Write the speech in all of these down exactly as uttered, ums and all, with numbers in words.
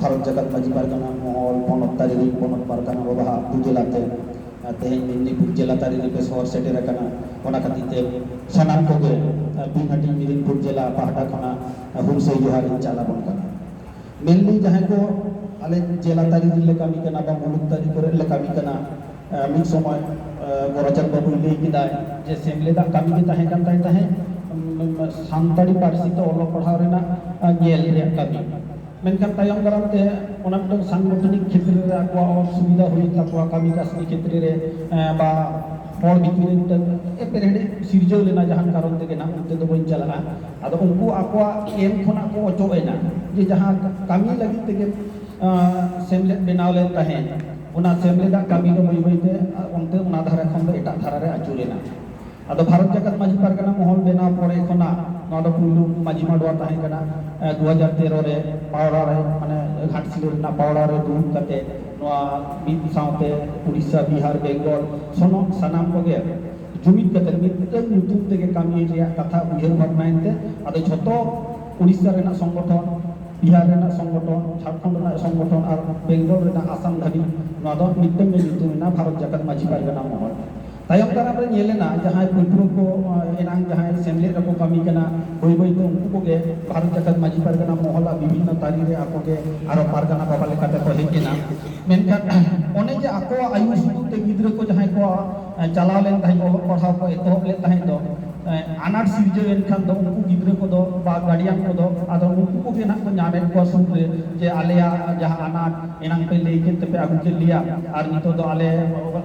ᱵᱷᱟᱨᱚᱛ ᱡᱟᱠᱟᱛ ᱢᱟᱹᱡᱷᱤ ᱯᱟᱨᱜᱟᱱᱟ ᱢᱚᱦᱚᱞ, ᱯᱚᱱᱚᱛ ᱛᱟᱹᱨᱤ ᱨᱤᱱ ᱯᱚᱱᱚᱛ ᱯᱟᱨᱜᱟᱱᱟ ᱵᱟᱵᱟ ᱟᱜ ᱫᱩᱡᱮᱞᱟ ᱛᱮ, ᱟᱨ ᱛᱮᱦᱮᱧ ᱢᱮᱫᱽᱱᱤᱯᱩᱨ ᱡᱮᱞᱟ ᱛᱟᱹᱨᱤ ᱨᱮᱯᱮ ᱥᱚᱦᱚᱨ ᱥᱮᱴᱮᱨ ᱟᱠᱟᱱᱟ᱾ ᱚᱱᱟ ᱠᱷᱟᱹᱛᱤᱨ ᱛᱮ ᱥᱟᱱᱟᱢ ᱠᱚᱜᱮ, ᱟᱨ ᱵᱤᱱ ᱦᱟᱹᱴᱤᱧ ᱢᱮᱫᱽᱱᱤᱯᱩᱨ ᱡᱮᱞᱟ ᱯᱟᱦᱴᱟ ᱠᱷᱚᱱᱟᱜ ᱦᱩᱞᱥᱟᱹᱭ ᱡᱚᱦᱟᱨ ᱤᱧ ᱪᱟᱞ ᱟᱵᱚᱱ ᱠᱟᱱᱟ᱾ ᱢᱮᱱᱞᱤᱧ ᱡᱟᱦᱟᱸᱭ ᱠᱚ ᱟᱞᱮ ᱡᱮᱞᱟ ᱛᱟᱹᱨᱤ ᱨᱮᱞᱮ ᱠᱟᱹᱢᱤ ᱠᱟᱱᱟ ᱵᱟ ᱢᱩᱞᱩᱠ ᱛᱟᱹᱨᱤ ᱠᱚᱨᱮ ᱞᱮ ᱠᱟᱹᱢᱤ ᱠᱟᱱᱟ, ᱟᱨ ᱢᱤᱫ ᱥᱚᱢᱚᱭ, ᱟᱨ ᱜᱚᱨᱚᱪᱟᱸᱫᱽ ᱵᱟᱹᱵᱩᱭ ᱞᱟᱹᱭ ᱠᱮᱫᱟᱭ ᱡᱮ ᱥᱮᱢᱞᱮᱫᱟᱜ ᱠᱟᱹᱢᱤ ᱜᱮ ᱛᱟᱦᱮᱸ ᱠᱟᱱ ᱛᱟᱭ ᱛᱟᱦᱮᱸᱫ, ᱩᱢ, ᱥᱟᱱᱛᱟᱲᱤ ᱯᱟᱹᱨᱥᱤ ᱛᱮ ᱚᱞᱚᱜ ᱯᱟᱲᱦᱟᱣ ᱨᱮᱱᱟᱜ, ᱟᱨ ᱧᱮᱞ ᱨᱮᱭᱟᱜ ᱠᱟᱹᱢᱤ᱾ ᱢᱮᱱᱠᱷᱟᱱ ᱛᱟᱭᱚᱢ ᱫᱟᱨᱟᱢ ᱛᱮ ᱚᱱᱟ ᱢᱤᱫᱴᱟᱝ ᱥᱟᱝᱜᱚᱴᱷᱚᱱᱤᱠ ᱠᱷᱮᱛᱨᱮ ᱨᱮ ᱟᱠᱚᱣᱟᱜ ᱚᱥᱩᱵᱤᱫᱷᱟ ᱦᱩᱭᱩᱜ ᱛᱟᱠᱚᱣᱟ, ᱠᱟᱹᱢᱤ ᱠᱟᱹᱥᱱᱤ ᱠᱷᱮᱛᱨᱮ ᱨᱮ, ᱮᱸ, ᱵᱟ ᱦᱚᱲ ᱵᱷᱤᱛᱨᱤ ᱨᱮ ᱢᱤᱫᱴᱟᱝ ᱮᱯᱮᱨᱦᱮᱸᱰᱮᱡ ᱥᱤᱨᱡᱟᱹᱣ ᱞᱮᱱᱟ ᱡᱟᱦᱟᱱ ᱠᱟᱨᱚᱱ ᱛᱮᱜᱮ ᱱᱟᱦᱟᱜ, ᱚᱱᱛᱮ ᱫᱚ ᱵᱟᱹᱧ ᱪᱟᱞᱟᱜᱼᱟ᱾ ᱟᱫᱚ ᱩᱱᱠᱩ ᱟᱠᱚᱣᱟᱜ ᱮᱢ ᱠᱷᱚᱱᱟᱜ ᱠᱚ ᱚᱪᱚᱜ ᱮᱱᱟ, ᱡᱮ ᱡᱟᱦᱟᱸ ᱠᱟᱹᱢᱤ ᱞᱟᱹᱜᱤᱫ ᱛᱮᱜᱮ, ᱟᱸ, ᱥᱮᱢᱞᱮᱫ ᱵᱮᱱᱟᱣ ᱞᱮᱱ ᱛᱟᱦᱮᱸᱫ, ᱚᱱᱟ ᱥᱮᱢᱞᱮᱫᱟᱜ ᱠᱟᱹᱢᱤ ᱫᱚ ᱵᱟᱹᱭ ᱵᱟᱹᱭᱛᱮ, ᱟᱸ, ᱚᱱᱛᱮ ᱚᱱᱟ ᱫᱷᱟᱨᱮ ᱠᱷᱚᱱ ᱫᱚ ᱮᱴᱟᱜ ᱫᱷᱟᱨᱮ ᱨᱮ ᱟᱹᱪᱩᱨ ᱮᱱᱟ᱾ ᱟᱫᱚ ᱵᱷᱟᱨᱚᱛ ᱡᱟᱠᱟᱛ ᱢᱟᱹᱡᱷᱤ ᱯᱟᱨᱜᱟᱱᱟ ᱢᱚᱦᱚᱞ ᱵᱮᱱᱟᱣ ᱯᱚᱨᱮ ᱠᱷᱚᱱᱟᱜ ᱱᱚᱣᱟ ᱫᱚ ᱯᱩᱭᱞᱩ ᱢᱟᱹᱡᱷᱤ ᱢᱟᱰᱣᱟ ᱛᱟᱦᱮᱸ ᱠᱟᱱᱟ, ᱮ, ᱫᱩ ᱦᱟᱡᱟᱨ ᱛᱮᱨᱚ ᱨᱮ ᱯᱟᱣᱲᱟ ᱨᱮ, ᱢᱟᱱᱮ ᱜᱷᱟᱴᱥᱤᱞᱟᱹ ᱨᱮᱱᱟᱜ ᱯᱟᱣᱲᱟ ᱨᱮ ᱫᱩᱲᱩᱵ ᱠᱟᱛᱮ ᱱᱚᱣᱟ ᱢᱤᱫ ᱥᱟᱶᱛᱮ ᱩᱲᱤᱥᱥᱟ, ᱵᱤᱦᱟᱨ, ᱵᱮᱝᱜᱚᱞ ᱥᱚᱱᱚᱛ ᱥᱟᱱᱟᱢ ᱠᱚᱜᱮ ᱡᱩᱢᱤᱫ ᱠᱟᱛᱮ ᱢᱤᱫᱴᱟᱝ ᱧᱩᱛᱩᱢ ᱛᱮᱜᱮ ᱠᱟᱹᱢᱤ ᱨᱮᱭᱟᱜ ᱠᱟᱛᱷᱟ ᱩᱭᱦᱟᱹᱨ ᱵᱷᱟᱵᱽᱱᱟᱭᱮᱱ ᱛᱮ ᱟᱫᱚ ᱡᱷᱚᱛᱚ ᱩᱲᱤᱥᱥᱟ ᱨᱮᱱᱟᱜ ᱥᱚᱝᱜᱚᱴᱷᱚᱱ, ᱵᱤᱦᱟᱨ ᱨᱮᱱᱟᱜ ᱥᱚᱝᱜᱚᱴᱷᱚᱱ, ᱡᱷᱟᱲᱠᱷᱚᱸᱰ ᱨᱮᱱᱟᱜ ᱥᱚᱝᱜᱚᱴᱷᱚᱱ ᱟᱨ ᱵᱮᱝᱜᱚᱞ ᱨᱮᱱᱟᱜ ᱟᱥᱟᱢ ᱫᱷᱟᱹᱵᱤᱡ ᱱᱚᱣᱟ ᱫᱚ ᱢᱤᱫᱴᱟᱝ ᱜᱮ ᱧᱩᱛᱩᱢ ᱮᱱᱟ ᱵᱷᱟᱨᱚᱛ ᱡᱟᱠᱟᱛ ᱢᱟᱹᱡᱷᱤ ᱯᱟᱨᱜᱟᱱᱟ ᱢᱚᱦᱚᱞ᱾ ᱛᱟᱭᱚᱢ ᱫᱟᱨᱟᱢ ᱨᱮ ᱧᱮᱞ ᱮᱱᱟ, ᱡᱟᱦᱟᱸᱭ ᱯᱟᱹᱴᱷᱩᱣᱟᱹ ᱠᱚ, ᱟᱸ, ᱮᱱᱟᱝ ᱡᱟᱦᱟᱸᱭ ᱥᱮᱢᱞᱮᱫ ᱨᱮᱠᱚ ᱠᱟᱹᱢᱤ ᱠᱟᱱᱟ, ᱵᱟᱹᱭ ᱵᱟᱹᱭ ᱛᱮ ᱩᱱᱠᱩ ᱠᱚᱜᱮ ᱵᱷᱟᱨᱚᱛ ᱡᱟᱠᱟᱛ ᱢᱟᱹᱡᱷᱤ ᱯᱟᱨᱜᱟᱱᱟ ᱢᱚᱦᱚᱞᱟᱜ ᱵᱤᱵᱷᱤᱱᱱᱚ ᱛᱟᱹᱨᱤ ᱨᱮ ᱟᱠᱚ ᱜᱮ ᱟᱨᱚ ᱯᱟᱨᱜᱟᱱᱟ ᱵᱟᱵᱟ ᱞᱮᱠᱟᱛᱮ ᱠᱚ ᱦᱮᱡ ᱮᱱᱟ᱾ ᱢᱮᱱᱠᱷᱟᱱ ᱚᱱᱮ ᱡᱮ ᱟᱠᱚᱣᱟᱜ ᱟᱭᱩ ᱥᱩᱛᱩᱜ ᱛᱮ ᱜᱤᱫᱽᱨᱟᱹ ᱠᱚ ᱡᱟᱦᱟᱸᱭ ᱠᱚ, ᱟᱸ, ᱪᱟᱞᱟᱣ ᱞᱮᱱ ᱛᱟᱦᱮᱸᱫ, ᱚᱞᱚᱜ ᱯᱟᱲᱦᱟᱣ ᱠᱚ ᱮᱛᱚᱦᱚᱵ ᱞᱮᱫ ᱛᱟᱦᱮᱸᱫ ᱫᱚ, ᱮᱸ, ᱟᱱᱟᱴ ᱥᱤᱨᱡᱟᱹᱣ ᱮᱱ ᱠᱷᱟᱱ ᱫᱚ ᱩᱱᱠᱩ ᱜᱤᱫᱽᱨᱟᱹ ᱠᱚᱫᱚ ᱵᱟ ᱜᱟᱨᱰᱤᱭᱟᱱ ᱠᱚᱫᱚ ᱟᱫᱚ ᱩᱱᱠᱩ ᱠᱚᱜᱮ ᱱᱟᱜ ᱠᱚ ᱧᱟᱢᱮᱫ ᱠᱚᱣᱟ ᱥᱩᱨ ᱨᱮ, ᱡᱮ ᱟᱞᱮᱭᱟᱜ ᱡᱟᱦᱟᱸ ᱟᱱᱟᱴ ᱮᱱᱟᱝ ᱯᱮ ᱞᱟᱹᱭ ᱠᱮᱫ ᱛᱮᱯᱮ ᱟᱹᱜᱩ ᱠᱮᱫ ᱞᱮᱭᱟ, ᱟᱨ ᱱᱤᱛᱚᱜ ᱫᱚ ᱟᱞᱮ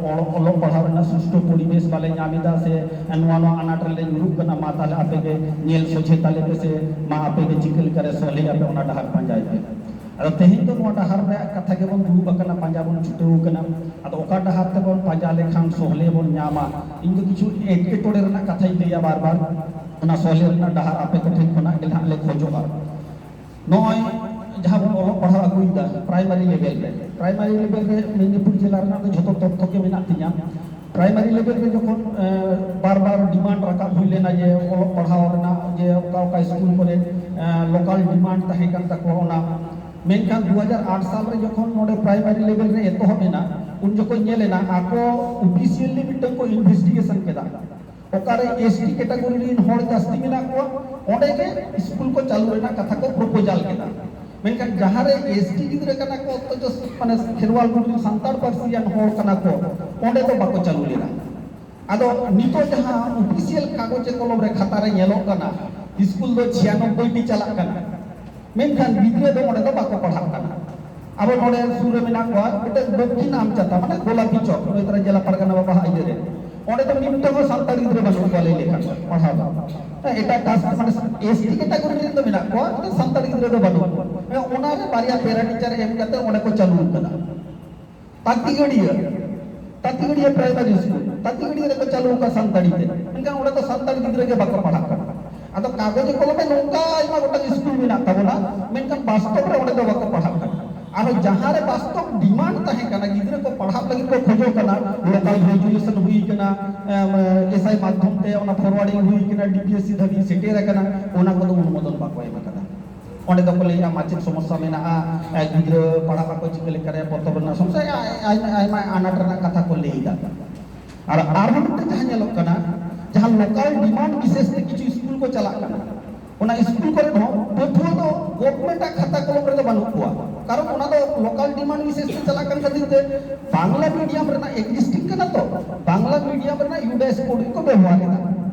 ᱚᱞᱚᱜ, ᱚᱞᱚᱜ ᱯᱟᱲᱦᱟᱣ ᱨᱮᱱᱟᱜ ᱥᱩᱥᱴᱷᱩ ᱯᱚᱨᱤᱵᱮᱥ ᱵᱟᱞᱮ ᱧᱟᱢ ᱮᱫᱟ, ᱥᱮ ᱱᱚᱣᱟ, ᱱᱚᱣᱟ ᱟᱱᱟᱴ ᱨᱮᱞᱮ ᱧᱩᱨᱩᱜ ᱠᱟᱱᱟ, ᱢᱟ ᱛᱟᱦᱞᱮ ᱟᱯᱮ ᱜᱮ ᱧᱮᱞ ᱥᱚᱡᱷᱮ ᱛᱟᱞᱮ ᱯᱮ, ᱥᱮ ᱢᱟ ᱟᱯᱮ ᱜᱮ ᱪᱤᱠᱟᱹ ᱞᱮᱠᱟᱨᱮ ᱥᱚᱞᱦᱮᱭᱟᱯᱮ, ᱚᱱᱟ ᱰᱟᱦᱟᱨ ᱯᱟᱸᱡᱟᱭ ᱯᱮ᱾ ᱟᱫᱚ ᱛᱮᱦᱮᱧ ᱫᱚ ᱱᱚᱣᱟ ᱰᱟᱦᱟᱨ ᱨᱮᱭᱟᱜ ᱠᱟᱛᱷᱟ ᱜᱮᱵᱚᱱ ᱫᱩᱲᱩᱵ ᱟᱠᱟᱱᱟ, ᱯᱟᱸᱡᱟ ᱵᱚᱱ ᱪᱷᱩᱴᱟᱹᱣ ᱟᱠᱟᱱᱟ᱾ ᱟᱫᱚ ᱚᱠᱟ ᱰᱟᱦᱟᱨ ᱛᱮᱵᱚᱱ ᱯᱟᱸᱡᱟ ᱞᱮᱠᱷᱟᱱ ᱥᱚᱦᱞᱮ ᱵᱚᱱ ᱧᱟᱢᱟ? ᱤᱧ ᱫᱚ ᱠᱤᱪᱷᱩ ᱮᱴᱠᱮᱴᱚᱬᱮ ᱨᱮᱱᱟᱜ ᱠᱟᱛᱷᱟᱧ ᱞᱟᱹᱭᱟ ᱵᱟᱨ ᱵᱟᱨ, ᱚᱱᱟ ᱥᱚᱦᱞᱮ ᱨᱮᱱᱟᱜ ᱰᱟᱦᱟᱨ ᱟᱯᱮ ᱠᱚᱴᱷᱮᱱ ᱠᱷᱚᱱᱟᱜ ᱜᱮ ᱱᱟᱦᱟᱜ ᱞᱮ ᱠᱷᱚᱡᱚᱜᱼᱟ᱾ ᱱᱚᱜᱼᱚᱭ ᱡᱟᱦᱟᱸ ᱵᱚᱱ ᱚᱞᱚᱜ ᱯᱟᱲᱦᱟᱣ ᱟᱹᱜᱩᱭᱮᱫᱟ ᱯᱨᱟᱭᱢᱟᱨᱤ ᱞᱮᱵᱮᱞ ᱨᱮ, ᱯᱨᱟᱭᱢᱟᱨᱤ ᱞᱮᱵᱮᱞ ᱨᱮ ᱢᱮᱫᱤᱱᱤᱯᱩᱨ ᱡᱮᱞᱟ ᱨᱮᱱᱟᱜ ᱫᱚ ᱡᱷᱚᱛᱚ ᱛᱚᱛᱛᱷᱚ ᱜᱮ ᱢᱮᱱᱟᱜ ᱛᱤᱧᱟ᱾ ᱯᱨᱟᱭᱢᱟᱨᱤ ᱞᱮᱵᱮᱞ ᱨᱮ ᱡᱚᱠᱷᱚᱱ, ᱮ, ᱵᱟᱨ ᱵᱟᱨ ᱰᱤᱢᱟᱱᱰ ᱨᱟᱠᱟᱵ ᱦᱩᱭ ᱞᱮᱱᱟ ᱡᱮ ᱚᱞᱚᱜ ᱯᱟᱲᱦᱟᱣ ᱨᱮᱱᱟᱜ ᱡᱮ ᱚᱠᱟ ᱚᱠᱟ ᱥᱠᱩᱞ ᱠᱚᱨᱮ, ᱮ, ᱞᱳᱠᱟᱞ ᱰᱤᱢᱟᱱᱰ ᱛᱟᱦᱮᱸ ᱠᱟᱱ ᱛᱟᱠᱚᱣᱟ, ᱚᱱᱟ ᱢᱮᱱᱠᱷᱟᱱ ᱫᱩ ᱦᱟᱡᱟᱨ ᱟᱴ ᱥᱟᱞ ᱨᱮ ᱡᱚᱠᱷᱚᱱ ᱱᱚᱰᱮ ᱯᱨᱟᱭᱢᱟᱨᱤ ᱞᱮᱵᱮᱞ ᱨᱮ ᱮᱛᱚᱦᱚᱵ ᱮᱱᱟ, ᱩᱱ ᱡᱚᱠᱷᱚᱱ ᱧᱮᱞ ᱮᱱᱟ ᱟᱠᱚ ᱚᱯᱷᱤᱥᱤᱭᱟᱞᱤ ᱢᱤᱫᱴᱟᱝ ᱠᱚ ᱤᱱᱵᱷᱮᱥᱴᱤᱜᱮᱥᱚᱱ ᱠᱮᱫᱟ, ᱚᱠᱟᱨᱮ ᱮᱥᱴᱤ ᱠᱮᱴᱟᱜᱚᱨᱤ ᱨᱮᱱ ᱦᱚᱲ ᱡᱟᱹᱥᱛᱤ ᱢᱮᱱᱟᱜ ᱠᱚᱣᱟ, ᱚᱸᱰᱮ ᱜᱮ ᱥᱠᱩᱞ ᱠᱚ ᱪᱟᱹᱞᱩ ᱨᱮᱱᱟᱜ ᱠᱟᱛᱷᱟ ᱠᱚ ᱯᱨᱚᱯᱳᱡᱟᱞ ᱠᱮᱫᱟ᱾ ᱢᱮᱱᱠᱷᱟᱱ ᱡᱟᱦᱟᱸᱨᱮ ᱮᱥᱴᱤ ᱜᱤᱫᱽᱨᱟᱹ ᱠᱟᱱᱟ ᱠᱚ, ᱚᱛᱷᱚᱪᱚ ᱢᱟᱱᱮ ᱠᱷᱮᱨᱣᱟᱞ ᱜᱩᱴ ᱨᱮᱱ ᱥᱟᱱᱛᱟᱲ ᱯᱟᱹᱨᱥᱤᱭᱟᱱ ᱦᱚᱲ ᱠᱟᱱᱟ ᱠᱚ, ᱚᱸᱰᱮ ᱫᱚ ᱵᱟᱠᱚ ᱪᱟᱹᱞᱩ ᱞᱮᱫᱟ᱾ ᱟᱫᱚ ᱱᱤᱛᱚᱜ ᱡᱟᱦᱟᱸ ᱚᱯᱷᱤᱥᱤᱭᱟᱞ ᱠᱟᱜᱚᱡᱽ ᱠᱚᱞᱚᱢ ᱨᱮ ᱠᱷᱟᱛᱟ ᱨᱮ ᱧᱮᱞᱚᱜ ᱠᱟᱱᱟ, ᱥᱠᱩᱞ ᱫᱚ ᱪᱷᱤᱭᱟᱱᱚᱵᱵᱳᱭ ᱴᱤ ᱪᱟᱞᱟᱜ ᱠᱟᱱᱟ, ᱢᱮᱱᱠᱷᱟᱱ ᱜᱤᱫᱽᱨᱟᱹ ᱫᱚ ᱚᱸᱰᱮ ᱫᱚ ᱵᱟᱠᱚ ᱯᱟᱲᱦᱟᱜ ᱠᱟᱱᱟ᱾ ᱟᱵᱚ ᱱᱚᱰᱮ ᱥᱩᱨ ᱨᱮ ᱢᱮᱱᱟᱜ ᱠᱚᱣᱟ ᱢᱤᱫᱴᱮᱱ ᱫᱚᱠᱠᱷᱤᱱ ᱟᱢᱪᱟᱛᱟ, ᱢᱟᱱᱮ ᱜᱳᱞᱟᱯᱤ ᱪᱚᱠ, ᱱᱚᱭᱛᱟᱨᱟ ᱡᱮᱞᱟ ᱯᱟᱨᱜᱟᱱᱟ ᱵᱟᱵᱟ ᱤᱭᱟᱹ ᱨᱮ, ᱚᱸᱰᱮ ᱫᱚ ᱢᱤᱫᱴᱟᱝ ᱦᱚᱸ ᱥᱟᱱᱛᱟᱲ ᱜᱤᱫᱽᱨᱟᱹ ᱵᱟᱹᱱᱩᱜ ᱠᱚᱣᱟ ᱞᱟᱹᱭ ᱞᱮᱠᱷᱟᱱ ᱯᱟᱲᱦᱟᱣ ᱫᱚ᱾ ᱦᱮᱸ, ᱮᱴᱟᱜ ᱠᱟᱥᱴ ᱢᱟᱱᱮ ᱮᱥᱴᱤ ᱠᱮᱴᱟᱜᱚᱨᱤ ᱨᱮᱱ ᱫᱚ ᱢᱮᱱᱟᱜ ᱠᱚᱣᱟ, ᱢᱮᱱᱠᱷᱟᱱ ᱥᱟᱱᱛᱟᱲ ᱜᱤᱫᱽᱨᱟᱹ ᱫᱚ ᱵᱟᱹᱱᱩᱜ ᱠᱚᱣᱟ᱾ ᱦᱮᱸ, ᱚᱱᱟᱨᱮ ᱵᱟᱨᱭᱟ ᱯᱮᱨᱟ ᱴᱤᱪᱟᱨ ᱮᱢ ᱠᱟᱛᱮ ᱚᱸᱰᱮ ᱠᱚ ᱪᱟᱹᱞᱩ ᱠᱟᱫᱟ᱾ ᱛᱟᱹᱛᱤᱜᱟᱹᱲᱤᱭᱟᱹ, ᱛᱟᱹᱛᱤᱜᱟᱹᱲᱤᱭᱟᱹ ᱯᱨᱟᱭᱢᱟᱨᱤ ᱥᱠᱩᱞ, ᱛᱟᱹᱛᱤᱜᱟᱹᱲᱤᱭᱟᱹ ᱨᱮᱠᱚ ᱪᱟᱹᱞᱩ ᱟᱠᱟᱫ ᱥᱟᱱᱛᱟᱲᱤ ᱛᱮ, ᱢᱮᱱᱠᱷᱟᱱ ᱚᱸᱰᱮ ᱫᱚ ᱥᱟᱱᱛᱟᱲ ᱜᱤᱫᱽᱨᱟᱹ ᱜᱮ ᱵᱟᱠᱚ ᱯᱟᱲᱦᱟᱜ ᱠᱟᱱᱟ᱾ ᱟᱫᱚ ᱠᱟᱜᱚᱡᱽ ᱠᱚᱞᱚᱢ ᱨᱮ ᱱᱚᱝᱠᱟ ᱟᱭᱢᱟ ᱜᱚᱴᱟᱝ ᱥᱠᱩᱞ ᱢᱮᱱᱟᱜ ᱛᱟᱵᱚᱱᱟ, ᱢᱮᱱᱠᱷᱟᱱ ᱵᱟᱥᱛᱚᱵ ᱨᱮ ᱚᱸᱰᱮ ᱫᱚ ᱵᱟᱠᱚ ᱯᱟᱲᱦᱟᱜ ᱠᱟᱱᱟ᱾ ᱟᱨᱦᱚᱸ ᱡᱟᱦᱟᱸ ᱨᱮ ᱵᱟᱥᱛᱚᱵ ᱰᱤᱢᱟᱱᱰ ᱛᱟᱦᱮᱸ ᱠᱟᱱᱟ, ᱜᱤᱫᱽᱨᱟᱹ ᱠᱚ ᱯᱟᱲᱦᱟᱜ ᱞᱟᱹᱜᱤᱫ ᱠᱚ ᱠᱷᱚᱡᱚᱜ ᱠᱟᱱᱟ, ᱞᱳᱠᱟᱞ ᱜᱨᱮᱡᱩᱭᱮᱥᱚᱱ ᱦᱩᱭ ᱠᱟᱱᱟ, ᱮᱥᱟᱭ ᱢᱟᱫᱽᱫᱷᱚᱢ ᱛᱮ ᱚᱱᱟ ᱯᱷᱚᱨᱣᱟᱨᱰᱤᱝ ᱦᱩᱭ ᱠᱟᱱᱟ, ᱰᱤᱯᱤᱮᱥᱥᱤ ᱫᱷᱟᱹᱵᱤᱡ ᱥᱮᱴᱮᱨ ᱟᱠᱟᱱᱟ, ᱚᱱᱟ ᱠᱚᱫᱚ ᱚᱱᱩᱢᱳᱫᱚᱱ ᱵᱟᱠᱚ ᱮᱢ ᱟᱠᱟᱫᱟ᱾ ᱚᱸᱰᱮ ᱫᱚᱠᱚ ᱞᱟᱹᱭᱮᱜᱼᱟ ᱢᱟᱪᱮᱫ ᱥᱚᱢᱚᱥᱥᱟ ᱢᱮᱱᱟᱜᱼᱟ, ᱮ, ᱜᱤᱫᱽᱨᱟᱹ ᱯᱟᱲᱦᱟᱜ ᱟᱠᱚ ᱪᱤᱠᱟᱹ ᱞᱮᱠᱟᱨᱮ, ᱯᱚᱛᱚᱵ ᱨᱮᱱᱟᱜ ᱥᱚᱢᱚᱥᱥᱟ, ᱟᱭ-, ᱟᱭᱢᱟ, ᱟᱭᱢᱟ ᱟᱱᱟᱴ ᱨᱮᱱᱟᱜ ᱠᱟᱛᱷᱟ ᱠᱚ ᱞᱟᱹᱭ ᱮᱫᱟ᱾ ᱟᱨ ᱟᱨᱦᱚᱸ ᱢᱤᱫᱴᱮᱱ ᱡᱟᱦᱟᱸ ᱧᱮᱞᱚᱜ ᱠᱟᱱᱟ, ᱡᱟᱦᱟᱸ ᱞᱳᱠᱟᱞ ᱰᱤᱢᱟᱱᱰ ᱵᱤᱥᱮᱥ ᱛᱮ ᱠᱤᱪᱷᱩ ᱥᱠᱩᱞ ᱠᱚ ᱪᱟᱞᱟᱜ ᱠᱟᱱᱟ, ᱚᱱᱟ ᱥᱠᱩᱞ ᱠᱚᱨᱮ ᱦᱚᱸ ᱯᱟᱹᱴᱷᱩᱣᱟᱹ ᱫᱚ ᱜᱚᱵᱷᱢᱮᱱᱴ ᱟᱜ ᱠᱷᱟᱛᱟ ᱠᱚᱞᱚᱢ ᱨᱮᱫᱚ ᱵᱟᱹᱱᱩᱜ ᱠᱚᱣᱟ, ᱠᱟᱨᱚᱱ ᱚᱱᱟ ᱫᱚ ᱞᱳᱠᱟᱞ ᱰᱤᱢᱟᱱᱰ ᱵᱤᱥᱮᱥ ᱛᱮ ᱪᱟᱞᱟᱜ ᱠᱟᱱ ᱠᱷᱟᱹᱛᱤᱨ ᱛᱮ ᱵᱟᱝᱞᱟ ᱢᱤᱰᱤᱭᱟᱢ ᱨᱮᱱᱟᱜ ᱮᱠᱡᱤᱥᱴᱤᱝ ᱠᱟᱱᱟ ᱛᱚ, ᱵᱟᱝᱞᱟ ᱢᱤᱰᱤᱭᱟᱢ ᱨᱮᱱᱟᱜ ᱤᱭᱩᱰᱟᱭᱤᱥ ᱠᱳᱰ ᱜᱮᱠᱚ ᱵᱮᱵᱚᱦᱟᱨ ᱮᱫᱟ᱾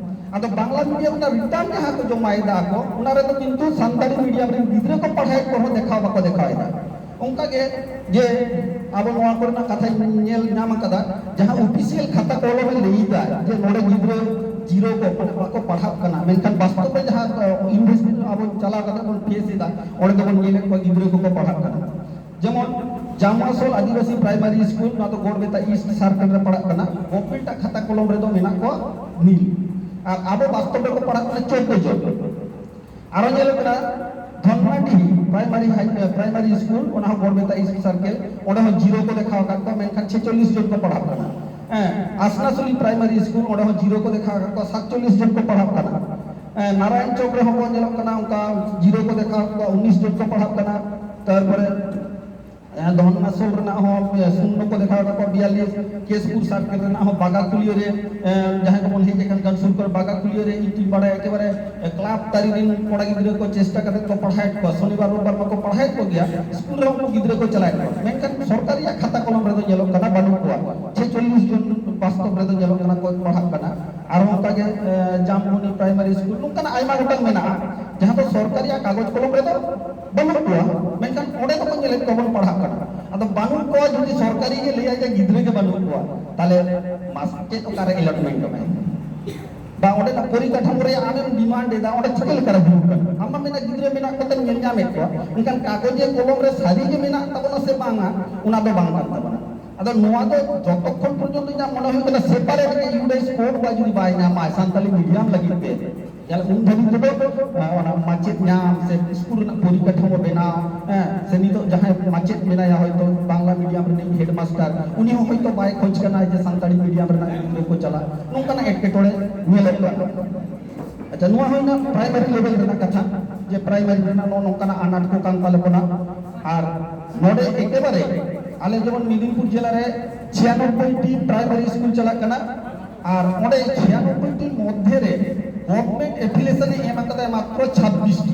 ᱟᱫᱚ ᱵᱟᱝᱞᱟ ᱢᱤᱰᱤᱭᱟᱢ ᱨᱮᱱᱟᱜ ᱨᱤᱴᱟᱨᱱ ᱡᱟᱦᱟᱸ ᱠᱚ ᱡᱚᱢᱟᱭᱮᱫᱟ ᱟᱠᱚ, ᱚᱱᱟ ᱨᱮᱫᱚ ᱠᱤᱱᱛᱩ ᱥᱟᱱᱛᱟᱲᱤ ᱢᱤᱰᱤᱭᱟᱢ ᱨᱮᱱ ᱜᱤᱫᱽᱨᱟᱹ ᱠᱚ ᱯᱟᱲᱦᱟᱣᱮᱫ ᱠᱚ ᱨᱮᱦᱚᱸ ᱫᱮᱠᱷᱟᱣ ᱵᱟᱠᱚ ᱫᱮᱠᱷᱟᱣᱮᱫᱟ᱾ ᱚᱱᱠᱟᱜᱮ ᱡᱮ ᱟᱵᱚ ᱱᱚᱣᱟ ᱠᱚᱨᱮᱱᱟᱜ ᱠᱟᱛᱷᱟᱧ ᱧᱮᱞ ᱧᱟᱢ ᱟᱠᱟᱫᱟ, ᱡᱟᱦᱟᱸ ᱚᱯᱷᱤᱥᱤᱭᱟᱞ ᱠᱷᱟᱛᱟ ᱠᱚᱞᱚᱢ ᱨᱮ ᱞᱟᱹᱭ ᱮᱫᱟ ᱡᱮ ᱱᱚᱰᱮ ᱜᱤᱫᱽᱨᱟᱹ ᱡᱤᱨᱳ ᱠᱚ, ᱢᱟᱱᱮ ᱵᱟᱠᱚ ᱯᱟᱲᱦᱟᱜ ᱠᱟᱱᱟ, ᱢᱮᱱᱠᱷᱟᱱ ᱵᱟᱥᱛᱚᱵ ᱨᱮ ᱡᱟᱦᱟᱸ, ᱟᱸ, ᱤᱱᱵᱷᱮᱥᱴ ᱟᱵᱚ ᱪᱟᱞᱟᱣ ᱠᱟᱛᱮ ᱵᱚᱱ ᱯᱷᱮᱥ ᱮᱫᱟ, ᱚᱸᱰᱮ ᱫᱚᱵᱚᱱ ᱧᱮᱞᱮᱫ ᱠᱚᱣᱟ ᱜᱤᱫᱽᱨᱟᱹ ᱠᱚᱠᱚ ᱯᱟᱲᱦᱟᱜ ᱠᱟᱱᱟ᱾ ᱡᱮᱢᱚᱱ ᱡᱟᱢᱟᱥᱳᱞ ᱟᱹᱫᱤᱵᱟᱹᱥᱤ ᱯᱨᱟᱭᱢᱟᱨᱤ ᱥᱠᱩᱞ, ᱱᱚᱣᱟ ᱫᱚ ᱜᱚᱲᱵᱮᱛᱟ ᱤᱥᱴ ᱥᱟᱨᱠᱮᱞ ᱨᱮ ᱯᱟᱲᱟᱜ ᱠᱟᱱᱟ, ᱜᱚᱵᱷᱢᱮᱱᱴ ᱟᱜ ᱠᱷᱟᱛᱟ ᱠᱚᱞᱚᱢ ᱨᱮᱫᱚ ᱢᱮᱱᱟᱜ ᱠᱚᱣᱟ ᱱᱤᱞ, ᱟᱨ ᱟᱵᱚ ᱵᱟᱥᱛᱚᱵ ᱨᱮᱠᱚ ᱯᱟᱲᱦᱟᱜ ᱠᱟᱱᱟ ᱪᱳᱫᱫᱳ ᱡᱚᱱ᱾ ᱟᱨᱚ ᱧᱮᱞᱚᱜ ᱠᱟᱱᱟ ᱫᱷᱚᱱᱢᱟᱰᱤ ᱯᱨᱟᱭᱢᱟᱨᱤ ᱦᱟᱭ, ᱯᱨᱟᱭᱢᱟᱨᱤ ᱥᱠᱩᱞ, ᱚᱱᱟ ᱦᱚᱸ ᱜᱚᱲᱵᱮᱛᱟ ᱤᱥᱴ ᱥᱟᱨᱠᱮᱞ, ᱚᱸᱰᱮ ᱦᱚᱸ ᱡᱤᱨᱳ ᱠᱚ ᱫᱮᱠᱷᱟᱣ ᱟᱠᱟᱫ ᱠᱚᱣᱟ, ᱢᱮᱱᱠᱷᱟᱱ ᱪᱷᱮᱪᱚᱞᱞᱤᱥ ᱡᱚᱱ ᱠᱚ ᱯᱟᱲᱦᱟᱜ ᱠᱟᱱᱟ᱾ ᱦᱮᱸ, ᱟᱥᱱᱟᱥᱩᱞᱤ ᱯᱨᱟᱭᱢᱟᱨᱤ ᱥᱠᱩᱞ, ᱚᱸᱰᱮ ᱦᱚᱸ ᱡᱤᱨᱳ ᱠᱚ ᱫᱮᱠᱷᱟᱣ ᱟᱠᱟᱫ ᱠᱚᱣᱟ, ᱥᱟᱛᱪᱚᱞᱞᱤᱥ ᱡᱚᱱ ᱠᱚ ᱯᱟᱲᱦᱟᱜ ᱠᱟᱱᱟ᱾ ᱦᱮᱸ, ᱱᱟᱨᱟᱭᱚᱱ ᱪᱚᱠ ᱨᱮᱦᱚᱸ ᱠᱚ ᱧᱮᱞᱚᱜ ᱠᱟᱱᱟ, ᱚᱱᱠᱟ ᱡᱤᱨᱳ ᱠᱚ ᱫᱮᱠᱷᱟᱣ ᱟᱠᱟᱫ ᱠᱚᱣᱟ, ᱩᱱᱤᱥ ᱡᱚᱱ ᱠᱚ ᱯᱟᱲᱦᱟᱜ ᱠᱟᱱᱟ᱾ ᱛᱟᱨᱯᱚᱨᱮ ᱫᱷᱚᱱ ᱢᱟᱥᱚᱞ ᱨᱮᱱᱟᱜ ᱦᱚᱸ ᱥᱩᱱᱱᱚ ᱠᱚ ᱫᱮᱠᱷᱟᱣ ᱠᱟᱫᱟ ᱠᱚ ᱵᱤᱭᱟᱞᱞᱤᱥ᱾ ᱠᱮᱥᱯᱩᱨ ᱥᱟᱨᱠᱮᱞ ᱨᱮᱱᱟᱜ ᱦᱚᱸ ᱵᱟᱜᱟᱠᱩᱞᱤᱭᱟᱹ ᱨᱮ ᱡᱟᱦᱟᱸᱭ ᱠᱚᱵᱚᱱ ᱦᱮᱡ ᱟᱠᱟᱱ ᱠᱟᱱ ᱥᱩᱨ ᱠᱚᱨᱮ ᱵᱟᱜᱟᱠᱩᱞᱤᱭᱟᱹ ᱨᱮ, ᱤᱧ ᱛᱩᱧ ᱵᱟᱲᱟᱭᱟ ᱮᱠᱮᱵᱟᱨᱮ ᱠᱞᱟᱵᱽ ᱛᱟᱹᱨᱤ ᱨᱮᱱ ᱠᱚᱲᱟ ᱜᱤᱫᱽᱨᱟᱹ ᱠᱚ ᱪᱮᱥᱴᱟ ᱠᱟᱛᱮ ᱠᱚ ᱯᱟᱲᱦᱟᱣᱮᱫ ᱠᱚᱣᱟ, ᱥᱚᱱᱤᱵᱟᱨ ᱨᱳᱵᱵᱟᱨ ᱢᱟᱠᱚ ᱯᱟᱲᱦᱟᱣᱮᱫ ᱠᱚ ᱜᱮᱭᱟ, ᱥᱠᱩᱞ ᱨᱮᱦᱚᱸ ᱩᱱᱠᱩ ᱜᱤᱫᱽᱨᱟᱹ ᱠᱚ ᱪᱟᱞᱟᱣᱮᱫ ᱠᱚᱣᱟ, ᱢᱮᱱᱠᱷᱟᱱ ᱥᱚᱨᱠᱟᱨᱤᱭᱟᱜ ᱠᱷᱟᱛᱟ ᱠᱚᱞᱚᱢ ᱨᱮᱫᱚ ᱧᱮᱞᱚᱜ ᱠᱟᱱᱟ ᱵᱟᱹᱱᱩᱜ ᱠᱚᱣᱟ᱾ ᱪᱷᱮᱪᱚᱞᱞᱤᱥ ᱡᱚᱱ ᱵᱟᱥᱛᱚᱵ ᱨᱮᱫᱚ ᱧᱮᱞᱚᱜ ᱠᱟᱱᱟ ᱠᱚ ᱯᱟᱲᱦᱟᱜ ᱠᱟᱱᱟ᱾ ᱟᱨᱦᱚᱸ ᱚᱱᱠᱟᱜᱮ ᱡᱟᱢᱵᱚᱱᱤ ᱯᱨᱟᱭᱢᱟᱨᱤ ᱥᱠᱩᱞ, ᱱᱚᱝᱠᱟᱱᱟᱜ ᱟᱭᱢᱟ ᱜᱚᱴᱟᱝ ᱢᱮᱱᱟᱜᱼᱟ ᱡᱟᱦᱟᱸ ᱫᱚ ᱥᱚᱨᱠᱟᱨᱤᱭᱟᱜ ᱠᱟᱜᱚᱡᱽ ᱠᱚᱞᱚᱢ ᱨᱮᱫᱚ ᱵᱟᱹᱱᱩᱜ ᱠᱚᱣᱟ, ᱢᱮᱱᱠᱷᱟᱱ ᱚᱸᱰᱮ ᱫᱚᱠᱚ ᱧᱮᱞᱮᱫ ᱠᱚᱣᱟ ᱵᱚᱱ ᱯᱟᱲᱦᱟᱜ ᱠᱟᱱᱟ᱾ ᱟᱫᱚ ᱵᱟᱹᱱᱩᱜ ᱠᱚᱣᱟ, ᱡᱩᱫᱤ ᱥᱚᱨᱠᱟᱨᱤ ᱜᱮ ᱞᱟᱹᱭᱟ ᱡᱮ ᱜᱤᱫᱽᱨᱟᱹ ᱜᱮ ᱵᱟᱹᱱᱩᱜ ᱠᱚᱣᱟ, ᱛᱟᱦᱚᱞᱮ ᱢᱟᱪᱮᱫ ᱚᱠᱟᱨᱮ ᱮᱞᱚᱴᱢᱮᱱᱴ ᱮᱢᱟᱭ? ᱵᱟ ᱚᱸᱰᱮᱱᱟᱜ ᱯᱚᱨᱤᱠᱟᱴᱷᱟᱢᱳ ᱨᱮᱭᱟᱜ ᱟᱢᱮᱢ ᱰᱤᱢᱟᱱᱰ ᱮᱫᱟ, ᱚᱸᱰᱮ ᱪᱤᱠᱟᱹ ᱞᱮᱠᱟᱨᱮ ᱦᱩᱭᱩᱜ ᱠᱟᱱᱟ? ᱟᱢ ᱢᱟ ᱢᱮᱱᱟ ᱜᱤᱫᱽᱨᱟᱹ ᱢᱮᱱᱟᱜ ᱠᱚᱛᱮᱢ ᱧᱮᱞ ᱧᱟᱢᱮᱫ ᱠᱚᱣᱟ, ᱢᱮᱱᱠᱷᱟᱱ ᱠᱟᱜᱚᱡᱮ ᱠᱚᱞᱚᱢ ᱨᱮ ᱥᱟᱹᱨᱤ ᱜᱮ ᱢᱮᱱᱟᱜ ᱛᱟᱵᱚᱱᱟ ᱥᱮ ᱵᱟᱝᱟ, ᱚᱱᱟ ᱫᱚ ᱵᱟᱝ ᱠᱟᱱ ᱛᱟᱵᱚᱱᱟ᱾ ᱟᱫᱚ ᱱᱚᱣᱟ ᱫᱚ ᱡᱚᱛᱚᱠᱷᱚᱱ ᱯᱚᱨᱡᱚᱱᱛᱚ ᱤᱧᱟᱹᱜ ᱢᱚᱱᱮ ᱦᱩᱭᱩᱜ ᱠᱟᱱᱟ ᱥᱮᱯᱟᱨᱮᱴ ᱜᱮ ᱤᱭᱩᱰᱟᱭᱤᱡᱽ ᱠᱳᱰ ᱵᱟ ᱡᱩᱫᱤ ᱵᱟᱭ ᱧᱟᱢᱟ ᱥᱟᱱᱛᱟᱞᱤ ᱢᱤᱰᱤᱭᱟᱢ ᱞᱟᱹᱜᱤᱫ ᱛᱮ, ᱛᱟᱦᱞᱮ ᱩᱱ ᱫᱷᱟᱹᱵᱤᱡ ᱛᱮᱫᱚ ᱚᱱᱟ ᱢᱟᱪᱮᱫ ᱧᱟᱢ ᱥᱮ ᱥᱠᱩᱞ ᱨᱮᱱᱟᱜ ᱯᱚᱨᱤᱠᱟᱴᱷᱟᱢᱳ ᱵᱮᱱᱟᱣ, ᱦᱮᱸ, ᱥᱮ ᱱᱤᱛᱚᱜ ᱡᱟᱦᱟᱸᱭ ᱢᱟᱪᱮᱫ ᱢᱮᱱᱟᱭᱟ ᱦᱚᱭᱛᱚ ᱵᱟᱝᱞᱟ ᱢᱤᱰᱤᱭᱟᱢ ᱨᱤᱱᱤᱡ ᱦᱮᱰᱢᱟᱥᱴᱟᱨ, ᱩᱱᱤ ᱦᱚᱸ ᱦᱚᱭᱛᱚ ᱵᱟᱭ ᱠᱷᱚᱡᱽ ᱠᱟᱱᱟ ᱡᱮ ᱥᱟᱱᱛᱟᱲᱤ ᱢᱤᱰᱤᱭᱟᱢ ᱨᱮᱱᱟᱜ ᱜᱤᱫᱽᱨᱟᱹ ᱠᱚ ᱪᱟᱞᱟᱜ, ᱱᱚᱝᱠᱟᱱᱟᱜ ᱮᱴᱠᱮᱴᱚᱬᱮ ᱧᱮᱞᱚᱜ ᱠᱟᱱᱟ᱾ ᱟᱪᱪᱷᱟ, ᱱᱚᱣᱟ ᱦᱩᱭᱱᱟ ᱯᱨᱟᱭᱢᱟᱨᱤ ᱞᱮᱵᱮᱞ ᱨᱮᱱᱟᱜ ᱠᱟᱛᱷᱟ, ᱡᱮ ᱯᱨᱟᱭᱢᱟᱨᱤ ᱨᱮᱱᱟᱜ ᱱᱚᱜᱼᱚ ᱱᱚᱝᱠᱟᱱᱟᱜ ᱟᱱᱟᱴ ᱠᱚ ᱠᱟᱱ ᱛᱟᱞᱮ ᱠᱟᱱᱟ᱾ ᱟᱨ ᱱᱚᱰᱮ ᱮᱠᱮᱵᱟᱨᱮ ᱟᱞᱮ ᱡᱮᱢᱚᱱ ᱢᱮᱫᱤᱱᱯᱩᱨ ᱡᱮᱞᱟ ᱨᱮ ᱪᱷᱤᱭᱟᱱᱚᱵᱵᱳᱭ ᱴᱤ ᱯᱨᱟᱭᱢᱟᱨᱤ ᱥᱠᱩᱞ ᱪᱟᱞᱟᱜ ᱠᱟᱱᱟ, ᱟᱨ ᱚᱸᱰᱮ ᱪᱷᱤᱭᱟᱱᱚᱵᱵᱳᱭ ᱴᱤ ᱢᱚᱫᱽᱫᱷᱮ ᱨᱮ ᱜᱚᱵᱷᱚᱨᱱᱢᱮᱱᱴ ᱮᱯᱷᱤᱞᱤᱭᱮᱥᱚᱱ ᱮ ᱮᱢ ᱟᱠᱟᱫᱟ ᱢᱟᱛᱨᱚ ᱪᱷᱟᱵᱵᱤᱥ ᱴᱤ᱾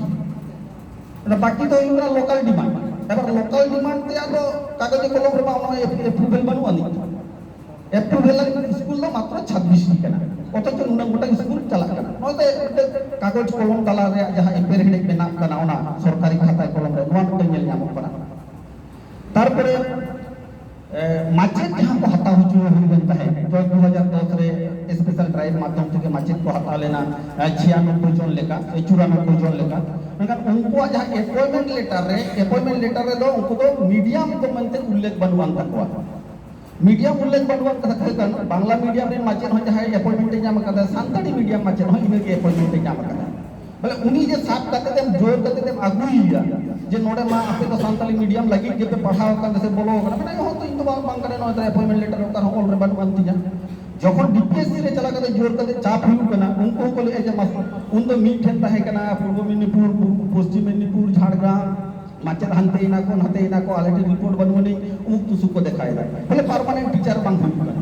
ᱚᱱᱟ ᱵᱟᱹᱠᱤ ᱫᱚ ᱦᱩᱭᱩᱜ ᱠᱟᱱᱟ ᱞᱳᱠᱟᱞ ᱰᱤᱢᱟᱱᱰ᱾ ᱮᱵᱟᱨ ᱞᱳᱠᱟᱞ ᱰᱤᱢᱟᱱᱰ ᱛᱮ ᱟᱫᱚ ᱠᱟᱜᱚᱡᱽ ᱠᱚᱞᱚᱢ ᱨᱮᱢᱟ ᱚᱱᱟ ᱮᱯᱨᱩᱵᱷᱮᱞ ᱵᱟᱹᱱᱩᱜ ᱟᱹᱱᱤᱡ᱾ ᱮᱯᱨᱩᱵᱷᱮᱞ ᱞᱟᱹᱜᱤᱫ ᱥᱠᱩᱞ ᱫᱚ ᱢᱟᱛᱨᱚ ᱪᱷᱟᱵᱵᱤᱥ ᱴᱤ ᱠᱟᱱᱟ, ᱚᱛᱷᱚᱪᱚ ᱱᱩᱱᱟᱹᱜ ᱜᱚᱴᱟᱝ ᱥᱠᱩᱞ ᱪᱟᱞᱟᱜ ᱠᱟᱱᱟ᱾ ᱱᱚᱣᱟ ᱫᱚ ᱢᱤᱫᱴᱮᱱ ᱠᱟᱜᱚᱡᱽ ᱠᱚᱞᱚᱢ ᱛᱟᱞᱟ ᱨᱮᱭᱟᱜ ᱡᱟᱦᱟᱸ ᱮᱯᱮᱨᱦᱮᱸᱰᱮᱡ ᱢᱮᱱᱟᱜ ᱠᱟᱱᱟ, ᱚᱱᱟ ᱥᱚᱨᱠᱟᱨᱤ ᱠᱷᱟᱛᱟ ᱠᱚᱞᱚᱢ ᱨᱮ ᱱᱚᱣᱟ ᱢᱤᱫᱴᱮᱱ ᱧᱮᱞ ᱧᱟᱢᱚᱜ ᱠᱟᱱᱟ᱾ ᱛᱟᱨᱯᱚᱨᱮ ᱮ, ᱢᱟᱪᱮᱫ ᱡᱟᱦᱟᱸ ᱠᱚ ᱦᱟᱛᱟᱣ ᱦᱚᱪᱚ ᱦᱩᱭ ᱞᱮᱱ ᱛᱟᱦᱮᱸᱫ, ᱡᱚᱭ ᱫᱩ ᱦᱟᱡᱟᱨ ᱫᱚᱥ ᱨᱮ ᱥᱯᱮᱥᱟᱞ ᱰᱨᱟᱭᱤᱵᱷ ᱢᱟᱫᱽᱫᱷᱚᱢ ᱛᱮᱜᱮ ᱢᱟᱪᱮᱫ ᱠᱚ ᱦᱟᱛᱟᱣ ᱞᱮᱱᱟ, ᱮ, ᱪᱷᱤᱭᱟᱱᱚᱵᱵᱳᱭ ᱡᱚᱱ ᱞᱮᱠᱟ, ᱮ, ᱪᱩᱨᱟᱱᱚᱵᱵᱳᱭ ᱡᱚᱱ ᱞᱮᱠᱟ᱾ ᱢᱮᱱᱠᱷᱟᱱ ᱩᱱᱠᱩᱣᱟᱜ ᱡᱟᱦᱟᱸ ᱮᱯᱚᱭᱮᱱᱴᱢᱮᱱᱴ ᱞᱮᱴᱟᱨ ᱨᱮ, ᱮᱯᱚᱭᱮᱱᱴᱢᱮᱱᱴ ᱞᱮᱴᱟᱨ ᱨᱮᱫᱚ ᱩᱱᱠᱩ ᱫᱚ ᱢᱤᱰᱤᱭᱟᱢ ᱫᱚ ᱢᱮᱱᱛᱮ ᱩᱞᱞᱮᱠᱷ ᱵᱟᱹᱱᱩᱜ ᱟᱱ ᱛᱟᱠᱚᱣᱟ᱾ ᱢᱤᱰᱤᱭᱟᱢ ᱩᱞᱞᱮᱠᱷ ᱵᱟᱹᱱᱩᱜ ᱟᱱ ᱠᱟᱛᱷᱟ ᱠᱟᱱᱟ, ᱵᱟᱝᱞᱟ ᱢᱤᱰᱤᱭᱟᱢ ᱨᱮᱱ ᱢᱟᱪᱮᱫ ᱦᱚᱸ ᱡᱟᱦᱟᱸᱭ ᱮᱯᱚᱭᱮᱱᱴᱢᱮᱱᱴ ᱮ ᱧᱟᱢ ᱟᱠᱟᱫᱟ, ᱥᱟᱱᱛᱟᱲᱤ ᱢᱤᱰᱤᱭᱟᱢ ᱢᱟᱪᱮᱫ ᱦᱚᱸ ᱤᱱᱟᱹᱜᱮ ᱮᱯᱚᱭᱮᱱᱴᱢᱮᱱᱴ ᱮ ᱧᱟᱢ ᱟᱠᱟᱫᱟ᱾ ᱵᱚᱞᱮ ᱩᱱᱤ ᱡᱮ ᱥᱟᱵ ᱠᱟᱛᱮ ᱛᱮᱢ ᱡᱳᱨ ᱠᱟᱛᱮ ᱛᱮᱢ ᱟᱹᱜᱩᱭᱮᱭᱟ ᱡᱮ ᱱᱚᱰᱮ ᱢᱟ ᱟᱯᱮ ᱫᱚ ᱥᱟᱱᱛᱟᱲᱤ ᱢᱤᱰᱤᱭᱟᱢ ᱞᱟᱹᱜᱤᱫ ᱜᱮᱯᱮ ᱯᱟᱲᱦᱟᱣ ᱟᱠᱟᱱ ᱥᱮ ᱵᱚᱞᱚ ᱟᱠᱟᱱᱟ, ᱢᱮᱱᱟ ᱦᱚᱸ ᱛᱚ ᱤᱧ ᱫᱚ ᱵᱟᱝ, ᱵᱟᱝ ᱠᱟᱱᱟ, ᱱᱚᱣᱟ ᱫᱚ ᱮᱯᱚᱭᱮᱱᱴᱢᱮᱱᱴ ᱞᱮᱴᱟᱨ ᱚᱠᱟ ᱨᱮᱦᱚᱸ ᱚᱞ ᱨᱮ ᱵᱟᱹᱱᱩᱜ ᱟᱱ ᱛᱤᱧᱟ᱾ ᱡᱚᱠᱷᱚᱱ ᱰᱤᱯᱤᱮᱥᱥᱤ ᱨᱮ ᱪᱟᱞᱟᱣ ᱠᱟᱛᱮ ᱡᱳᱨ ᱠᱟᱛᱮ ᱪᱟᱯ ᱦᱩᱭᱩᱜ ᱠᱟᱱᱟ, ᱩᱱᱠᱩ ᱦᱚᱸᱠᱚ ᱞᱟᱹᱭᱮᱫᱼᱟ ᱡᱮ ᱢᱟᱥ-, ᱩᱱ ᱫᱚ ᱢᱤᱫ ᱴᱷᱮᱱ ᱛᱟᱦᱮᱸ ᱠᱟᱱᱟ ᱯᱩᱨᱵᱚ ᱢᱮᱫᱤᱱᱤᱯᱩᱨ, ᱯᱚᱥᱪᱤᱢ ᱢᱮᱫᱤᱱᱤᱯᱩᱨ, ᱡᱷᱟᱲᱜᱨᱟᱢ, ᱢᱟᱪᱮᱫ ᱦᱟᱱᱛᱮ ᱮᱱᱟ ᱠᱚ, ᱱᱟᱛᱮ ᱮᱱᱟ ᱠᱚ, ᱟᱞᱮ ᱴᱷᱮᱱ ᱨᱤᱯᱳᱨᱴ ᱵᱟᱹᱱᱩᱜ ᱟᱹᱱᱤᱡ, ᱩᱢᱩᱠ ᱛᱩᱥᱩᱠ ᱠᱚ ᱫᱮᱠᱷᱟᱭᱮᱫᱟ᱾ ᱵᱚᱞᱮ ᱯᱟᱨᱢᱟᱱᱮᱱᱴ ᱴᱤᱪᱟᱨ ᱵᱟᱝ ᱦᱩᱭᱩᱜ ᱠᱟᱱᱟ᱾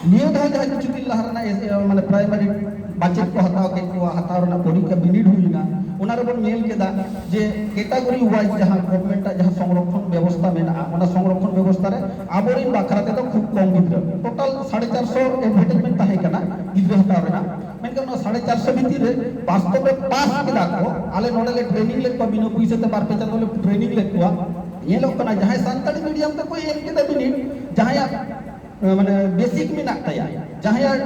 ᱱᱤᱭᱟᱹ ᱫᱷᱟᱣ ᱡᱟᱦᱟᱸ ᱠᱤᱪᱷᱩ ᱫᱤᱱ ᱞᱟᱦᱟ ᱨᱮᱱᱟᱜ ᱮᱥ-, ᱢᱟᱱᱮ ᱯᱨᱟᱭᱢᱟᱨᱤ ᱢᱟᱪᱮᱫ ᱠᱚ ᱦᱟᱛᱟᱣ ᱠᱮᱫ ᱠᱚᱣᱟ, ᱦᱟᱛᱟᱣ ᱨᱮᱱᱟᱜ ᱯᱚᱨᱤᱠᱠᱷᱟ ᱵᱤᱱᱤᱰ ᱦᱩᱭᱱᱟ, ᱚᱱᱟ ᱨᱮᱵᱚᱱ ᱧᱮᱞ ᱠᱮᱫᱟ ᱡᱮ ᱠᱮᱴᱟᱜᱚᱨᱤ ᱣᱟᱭᱤᱡ ᱡᱟᱦᱟᱸ ᱜᱚᱵᱷᱚᱨᱱᱢᱮᱱᱴ ᱟᱜ ᱡᱟᱦᱟᱸ ᱥᱚᱝᱨᱚᱠᱷᱚᱱ ᱵᱮᱵᱚᱥᱛᱷᱟ ᱢᱮᱱᱟᱜᱼᱟ, ᱚᱱᱟ ᱥᱚᱝᱨᱚᱠᱷᱚᱱ ᱵᱮᱵᱚᱥᱛᱷᱟ ᱨᱮ ᱟᱵᱚᱨᱮᱱ ᱵᱟᱠᱷᱨᱟ ᱛᱮᱫᱚ ᱠᱷᱩᱵ ᱠᱚᱢ ᱜᱤᱫᱽᱨᱟᱹ, ᱴᱳᱴᱟᱞ ᱥᱟᱲᱮ ᱪᱟᱨᱥᱚ ᱮᱰᱵᱷᱟᱨᱴᱟᱭᱤᱡᱽᱢᱮᱱᱴ ᱛᱟᱦᱮᱸ ᱠᱟᱱᱟ ᱜᱤᱫᱽᱨᱟᱹ ᱦᱟᱛᱟᱣ ᱨᱮᱱᱟᱜ, ᱢᱮᱱᱠᱷᱟᱱ ᱚᱱᱟ ᱥᱟᱲᱮ ᱪᱟᱨᱥᱚ ᱵᱷᱤᱛᱤᱨ ᱨᱮ ᱵᱟᱥᱛᱚᱵ ᱨᱮ ᱯᱟᱥ ᱠᱮᱫᱟ ᱠᱚ᱾ ᱟᱞᱮ ᱱᱚᱰᱮ ᱞᱮ ᱴᱨᱮᱱᱤᱝ ᱞᱮᱫ ᱠᱚᱣᱟ, ᱵᱤᱱᱟᱹ ᱯᱩᱭᱥᱟᱹ ᱛᱮ ᱵᱟᱨ ᱯᱮ ᱪᱟᱸᱫᱳ ᱞᱮ ᱴᱨᱮᱱᱤᱝ ᱞᱮᱫ ᱠᱚᱣᱟ᱾ ᱧᱮᱞᱚᱜ ᱠᱟᱱᱟ ᱡᱟᱦᱟᱸᱭ ᱥᱟᱱᱛᱟᱲᱤ ᱢᱤᱰᱤᱭᱟᱢ ᱛᱮᱠᱚ ᱮᱢ ᱠᱮᱫᱟ ᱵᱤᱱᱤᱰ, ᱡᱟᱦᱟᱸᱭᱟᱜ ᱢᱟᱱᱮ ᱵᱮᱥᱤᱠ ᱢᱮᱱᱟᱜ ᱛᱟᱭᱟ, ᱡᱟᱦᱟᱸᱭᱟᱜ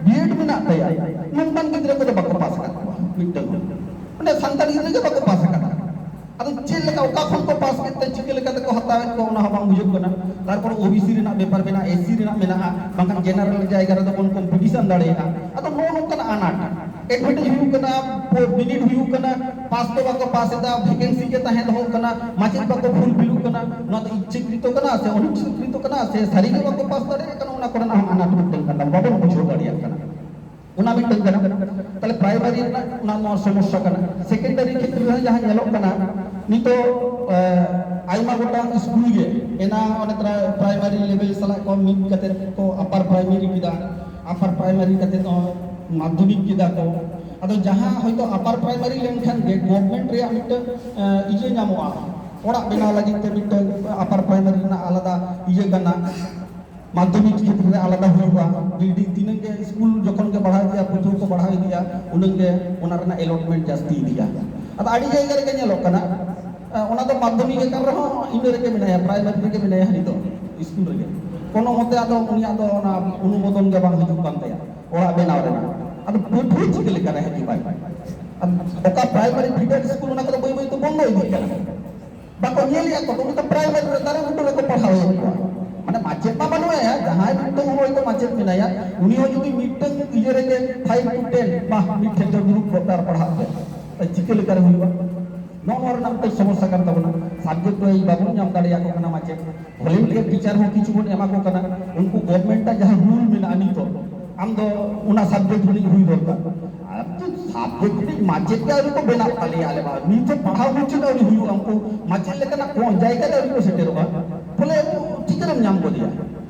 ᱵᱤᱭᱮᱰ ᱢᱮᱱᱟᱜ ᱛᱟᱭᱟ, ᱱᱚᱝᱠᱟᱱ ᱜᱤᱫᱽᱨᱟᱹ ᱠᱚᱫᱚ ᱵᱟᱠᱚ ᱯᱟᱥ ᱟᱠᱟᱫ ᱠᱚᱣᱟ ᱢᱤᱫᱴᱟᱝ ᱦᱚᱸ᱾ ᱚᱸᱰᱮ ᱥᱟᱱᱛᱟᱲ ᱜᱤᱫᱽᱨᱟᱹ ᱜᱮ ᱵᱟᱠᱚ ᱯᱟᱥ ᱟᱠᱟᱫᱟ᱾ ᱟᱫᱚ ᱪᱮᱫ ᱞᱮᱠᱟ, ᱚᱠᱟ ᱠᱷᱚᱱ ᱠᱚ ᱯᱟᱥ ᱠᱮᱫ ᱛᱮ ᱪᱤᱠᱟᱹ ᱞᱮᱠᱟ ᱛᱮᱠᱚ ᱦᱟᱛᱟᱣᱮᱫ ᱠᱚᱣᱟ, ᱚᱱᱟ ᱦᱚᱸ ᱵᱟᱝ ᱵᱩᱡᱷᱟᱹᱜ ᱠᱟᱱᱟ᱾ ᱛᱟᱨᱯᱚᱨ ᱳᱵᱤᱥᱤ ᱨᱮᱱᱟᱜ ᱵᱮᱯᱟᱨ ᱢᱮᱱᱟᱜᱼᱟ, ᱮᱥ ᱥᱤ ᱨᱮᱱᱟᱜ ᱢᱮᱱᱟᱜᱼᱟ, ᱵᱟᱝᱠᱷᱟᱱ ᱡᱮᱱᱟᱨᱮᱞ ᱡᱟᱭᱜᱟ ᱨᱮᱫᱚ ᱵᱚᱱ ᱠᱚᱢᱯᱤᱴᱤᱥᱚᱱ ᱫᱟᱲᱮᱭᱟᱜᱼᱟ᱾ ᱟᱫᱚ ᱱᱚᱜᱼᱚ ᱱᱚᱝᱠᱟᱱᱟᱜ ᱟᱱᱟᱴ, ᱮᱰᱢᱤᱴ ᱦᱩᱭᱩᱜ ᱠᱟᱱᱟ, ᱯᱚ-, ᱵᱤᱱᱤᱰ ᱦᱩᱭᱩᱜ ᱠᱟᱱᱟ, ᱯᱟᱥ ᱫᱚ ᱵᱟᱠᱚ ᱯᱟᱥ ᱮᱫᱟ, ᱵᱷᱮᱠᱮᱱᱥᱤ ᱜᱮ ᱛᱟᱦᱮᱸ ᱫᱚᱦᱚᱜ ᱠᱟᱱᱟ, ᱢᱟᱪᱮᱫ ᱵᱟᱠᱚ ᱯᱷᱩᱞᱯᱷᱤᱞᱚᱜ ᱠᱟᱱᱟ᱾ ᱱᱚᱣᱟ ᱫᱚ ᱤᱪᱪᱷᱟᱹᱠᱨᱤᱛᱚ ᱠᱟᱱᱟ ᱥᱮ ᱚᱱᱤᱪᱪᱷᱟᱹᱠᱨᱤᱛᱚ ᱠᱟᱱᱟ ᱥᱮ ᱥᱟᱹᱨᱤ ᱜᱮ ᱵᱟᱠᱚ ᱯᱟᱥ ᱫᱟᱲᱮᱭᱟᱜ ᱠᱟᱱᱟ, ᱚᱱᱟ ᱠᱚᱨᱮᱱᱟᱜ ᱦᱚᱸ ᱟᱱᱟᱴ ᱢᱤᱫᱴᱟᱝ ᱠᱟᱱ ᱛᱟᱵᱚᱱᱟ, ᱵᱟᱵᱚᱱ ᱵᱩᱡᱷᱟᱹᱣ ᱫᱟᱲᱮᱭᱟᱜ ᱠᱟᱱᱟ᱾ ᱚᱱᱟ ᱢᱤᱫᱴᱟᱝ ᱠᱟᱱᱟ᱾ ᱛᱟᱦᱞᱮ ᱯᱨᱟᱭᱢᱟᱨᱤ ᱨᱮᱱᱟᱜ ᱚᱱᱟ ᱱᱚᱣᱟ ᱥᱚᱢᱚᱥᱥᱟ ᱠᱟᱱᱟ᱾ ᱥᱮᱠᱮᱱᱰᱟᱨᱤ ᱠᱷᱮᱛᱨᱮ ᱨᱮᱦᱚᱸ ᱡᱟᱦᱟᱸ ᱧᱮᱞᱚᱜ ᱠᱟᱱᱟ, ᱱᱤᱛᱚᱜ, ᱮ, ᱟᱭᱢᱟ ᱜᱚᱴᱟᱝ ᱥᱠᱩᱞ ᱜᱮ ᱮᱱᱟ ᱚᱱᱮ ᱯᱨᱟᱭ-, ᱯᱨᱟᱭᱢᱟᱨᱤ ᱞᱮᱵᱮᱞ ᱥᱟᱞᱟᱜ ᱠᱚ ᱢᱤᱫ ᱠᱟᱛᱮ ᱠᱚ ᱟᱯᱟᱨ ᱯᱨᱟᱭᱢᱟᱨᱤ ᱠᱮᱫᱟ, ᱟᱯᱟᱨ ᱯᱨᱟᱭᱢᱟᱨᱤ ᱠᱟᱛᱮ ᱫᱚ ᱢᱟᱫᱽᱫᱷᱚᱢᱤᱠ ᱠᱮᱫᱟ ᱠᱚ᱾ ᱟᱫᱚ ᱡᱟᱦᱟᱸ ᱦᱚᱭᱛᱳ ᱟᱯᱟᱨ ᱯᱨᱟᱭᱢᱟᱨᱤ ᱞᱮᱱᱠᱷᱟᱱ ᱜᱮ ᱜᱚᱵᱷᱢᱮᱱᱴ ᱨᱮᱭᱟᱜ ᱢᱤᱫᱴᱟᱝ, ᱮ, ᱤᱭᱟᱹ ᱧᱟᱢᱚᱜᱼᱟ, ᱚᱲᱟᱜ ᱵᱮᱱᱟᱣ ᱞᱟᱹᱜᱤᱫ ᱛᱮ ᱢᱤᱫᱴᱟᱝ ᱟᱯᱟᱨ ᱯᱨᱟᱭᱢᱟᱨᱤ ᱨᱮᱱᱟᱜ ᱟᱞᱟᱫᱟ ᱤᱭᱟᱹ ᱠᱟᱱᱟ᱾ ᱢᱟᱫᱽᱫᱷᱚᱢᱤᱠ ᱠᱷᱮᱛᱨᱮ ᱨᱮ ᱟᱞᱟᱫᱟ ᱦᱩᱭᱩᱜᱼᱟ᱾ ᱵᱤᱞᱰᱤᱝ ᱛᱤᱱᱟᱹᱜ ᱜᱮ ᱥᱠᱩᱞ ᱡᱚᱠᱷᱚᱱ ᱜᱮ ᱵᱟᱲᱦᱟᱣ ᱤᱫᱤᱜᱼᱟ, ᱯᱟᱹᱴᱷᱩᱣᱟᱹ ᱠᱚ ᱵᱟᱲᱦᱟᱣ ᱤᱫᱤᱜᱼᱟ, ᱩᱱᱟᱹᱜ ᱜᱮ ᱚᱱᱟ ᱨᱮᱱᱟᱜ ᱮᱞᱚᱴᱢᱮᱱᱴ ᱡᱟᱹᱥᱛᱤ ᱤᱫᱤᱜᱼᱟ᱾ ᱟᱫᱚ ᱟᱹᱰᱤ ᱡᱟᱭᱜᱟ ᱨᱮᱜᱮ ᱧᱮᱞᱚᱜ ᱠᱟᱱᱟ, ᱮ, ᱚᱱᱟ ᱫᱚ ᱢᱟᱫᱽᱫᱷᱚᱢᱤᱠ ᱟᱠᱟᱱ ᱨᱮᱦᱚᱸ ᱤᱱᱟᱹ ᱨᱮᱜᱮ ᱢᱮᱱᱟᱭᱟ, ᱯᱨᱟᱭᱢᱟᱨᱤ ᱨᱮᱜᱮ ᱢᱮᱱᱟᱭᱟ ᱱᱤᱛᱚᱜ, ᱥᱠᱩᱞ ᱨᱮᱜᱮ᱾ ᱠᱳᱱᱳ ᱢᱚᱛᱮ ᱟᱫᱚ ᱩᱱᱤᱭᱟᱜ ᱫᱚ ᱚᱱᱟ ᱚᱱᱩᱢᱳᱫᱚᱱ ᱜᱮ ᱵᱟᱝ ᱦᱤᱡᱩᱜ ᱠᱟᱱ ᱛᱟᱭᱟ ᱚᱲᱟᱜ ᱵᱮᱱᱟᱣ ᱨᱮᱱᱟᱜ᱾ ᱟᱫᱚ ᱯᱟᱹᱴᱷᱩᱣᱟᱹ ᱪᱤᱠᱟᱹ ᱞᱮᱠᱟᱨᱮ ᱦᱤᱡᱩᱜᱼᱟᱭ? ᱟᱨ ᱚᱠᱟ ᱯᱨᱟᱭᱢᱟᱨᱤ ᱯᱷᱤᱰᱟᱨ ᱥᱠᱩᱞ, ᱚᱱᱟ ᱠᱚᱫᱚ ᱵᱟᱹᱭ ᱵᱟᱹᱭ ᱛᱮ ᱵᱚᱱᱫᱚ ᱤᱫᱤᱜ ᱠᱟᱱᱟ᱾ ᱵᱟᱠᱚ ᱧᱮᱞᱮᱫᱼᱟ ᱠᱚ, ᱩᱱᱤ ᱫᱚ ᱯᱨᱟᱭᱢᱟᱨᱤ ᱨᱮ ᱫᱟᱨᱮ ᱵᱩᱴᱟᱹ ᱨᱮᱠᱚ ᱯᱟᱲᱦᱟᱣᱮᱫ ᱠᱚᱣᱟ᱾ ᱢᱟᱱᱮ ᱢᱟᱪᱮᱫ ᱢᱟ ᱵᱟᱹᱱᱩᱜ ᱮᱭᱟ, ᱡᱟᱦᱟᱸᱭ ᱢᱤᱫᱴᱟᱝ ᱦᱚᱭᱛᱳ ᱢᱟᱪᱮᱫ ᱢᱮᱱᱟᱭᱟ, ᱩᱱᱤ ᱦᱚᱸ ᱡᱩᱫᱤ ᱢᱤᱫᱴᱟᱝ ᱤᱭᱟᱹ ᱨᱮᱜᱮ ᱯᱷᱟᱭᱤᱵᱷ ᱴᱩ ᱴᱮᱱ ᱵᱟ ᱢᱤᱫ ᱴᱷᱮᱱ ᱫᱚ ᱫᱩᱲᱩᱵ ᱠᱚᱜ ᱯᱮ ᱟᱨ ᱯᱟᱲᱦᱟᱜ ᱯᱮ, ᱛᱟᱦᱞᱮ ᱪᱤᱠᱟᱹ ᱞᱮᱠᱟᱨᱮ ᱦᱩᱭᱩᱜᱼᱟ? ᱱᱚᱜᱼᱚ ᱱᱚᱣᱟ ᱨᱮᱱᱟᱜ ᱢᱤᱫᱴᱟᱝ ᱥᱚᱢᱚᱥᱥᱟ ᱠᱟᱱ ᱛᱟᱵᱚᱱᱟ᱾ ᱥᱟᱵᱡᱮᱠᱴ ᱣᱟᱭᱤᱡ ᱵᱟᱵᱚᱱ ᱧᱟᱢ ᱫᱟᱲᱮᱭᱟᱠᱚ ᱠᱟᱱᱟ ᱢᱟᱪᱮᱫ᱾ ᱵᱷᱚᱞᱮᱱᱴᱤᱭᱟᱨ ᱴᱤᱪᱟᱨ ᱦᱚᱸ ᱠᱤᱪᱷᱩ ᱵᱚᱱ ᱮᱢᱟ ᱠᱚ ᱠᱟᱱᱟ, ᱩᱱᱠᱩ ᱜᱚᱵᱷᱢᱮᱱᱴ ᱟᱜ ᱡᱟᱦᱟᱸ ᱨᱩᱞ ᱢᱮᱱᱟᱜᱼᱟ ᱱᱤᱛᱚᱜ, ᱟᱢ ᱫᱚ ᱚᱱᱟ ᱥᱟᱵᱡᱮᱠᱴ ᱨᱤᱱᱤᱡ ᱦᱩᱭ ᱫᱚᱨᱠᱟᱨ᱾ ᱟᱨ ᱥᱟᱵᱡᱮᱠᱴ ᱨᱤᱱᱤᱡ ᱢᱟᱪᱮᱫ ᱜᱮ ᱟᱹᱣᱨᱤ ᱠᱚ ᱵᱮᱱᱟᱜ ᱛᱟᱞᱮᱭᱟ ᱟᱞᱮ ᱢᱟ᱾ ᱱᱤᱛ ᱦᱚᱸ ᱯᱟᱲᱦᱟᱣ ᱢᱩᱪᱟᱹᱫ ᱟᱹᱣᱨᱤ ᱦᱩᱭᱩᱜᱼᱟ, ᱩᱱᱠᱩ ᱢᱟᱪᱮᱫ ᱞᱮᱠᱟᱱᱟᱜ ᱠᱚ ᱡᱟᱭᱜᱟ ᱨᱮ ᱟᱹᱣᱨᱤ ᱠᱚ ᱥᱮᱴᱮᱨᱚᱜᱼᱟ᱾ ᱵᱚᱞᱮ ᱪᱤᱠᱟᱹᱨᱮᱢ ᱧᱟᱢ ᱜᱚᱫᱮᱭᱟ?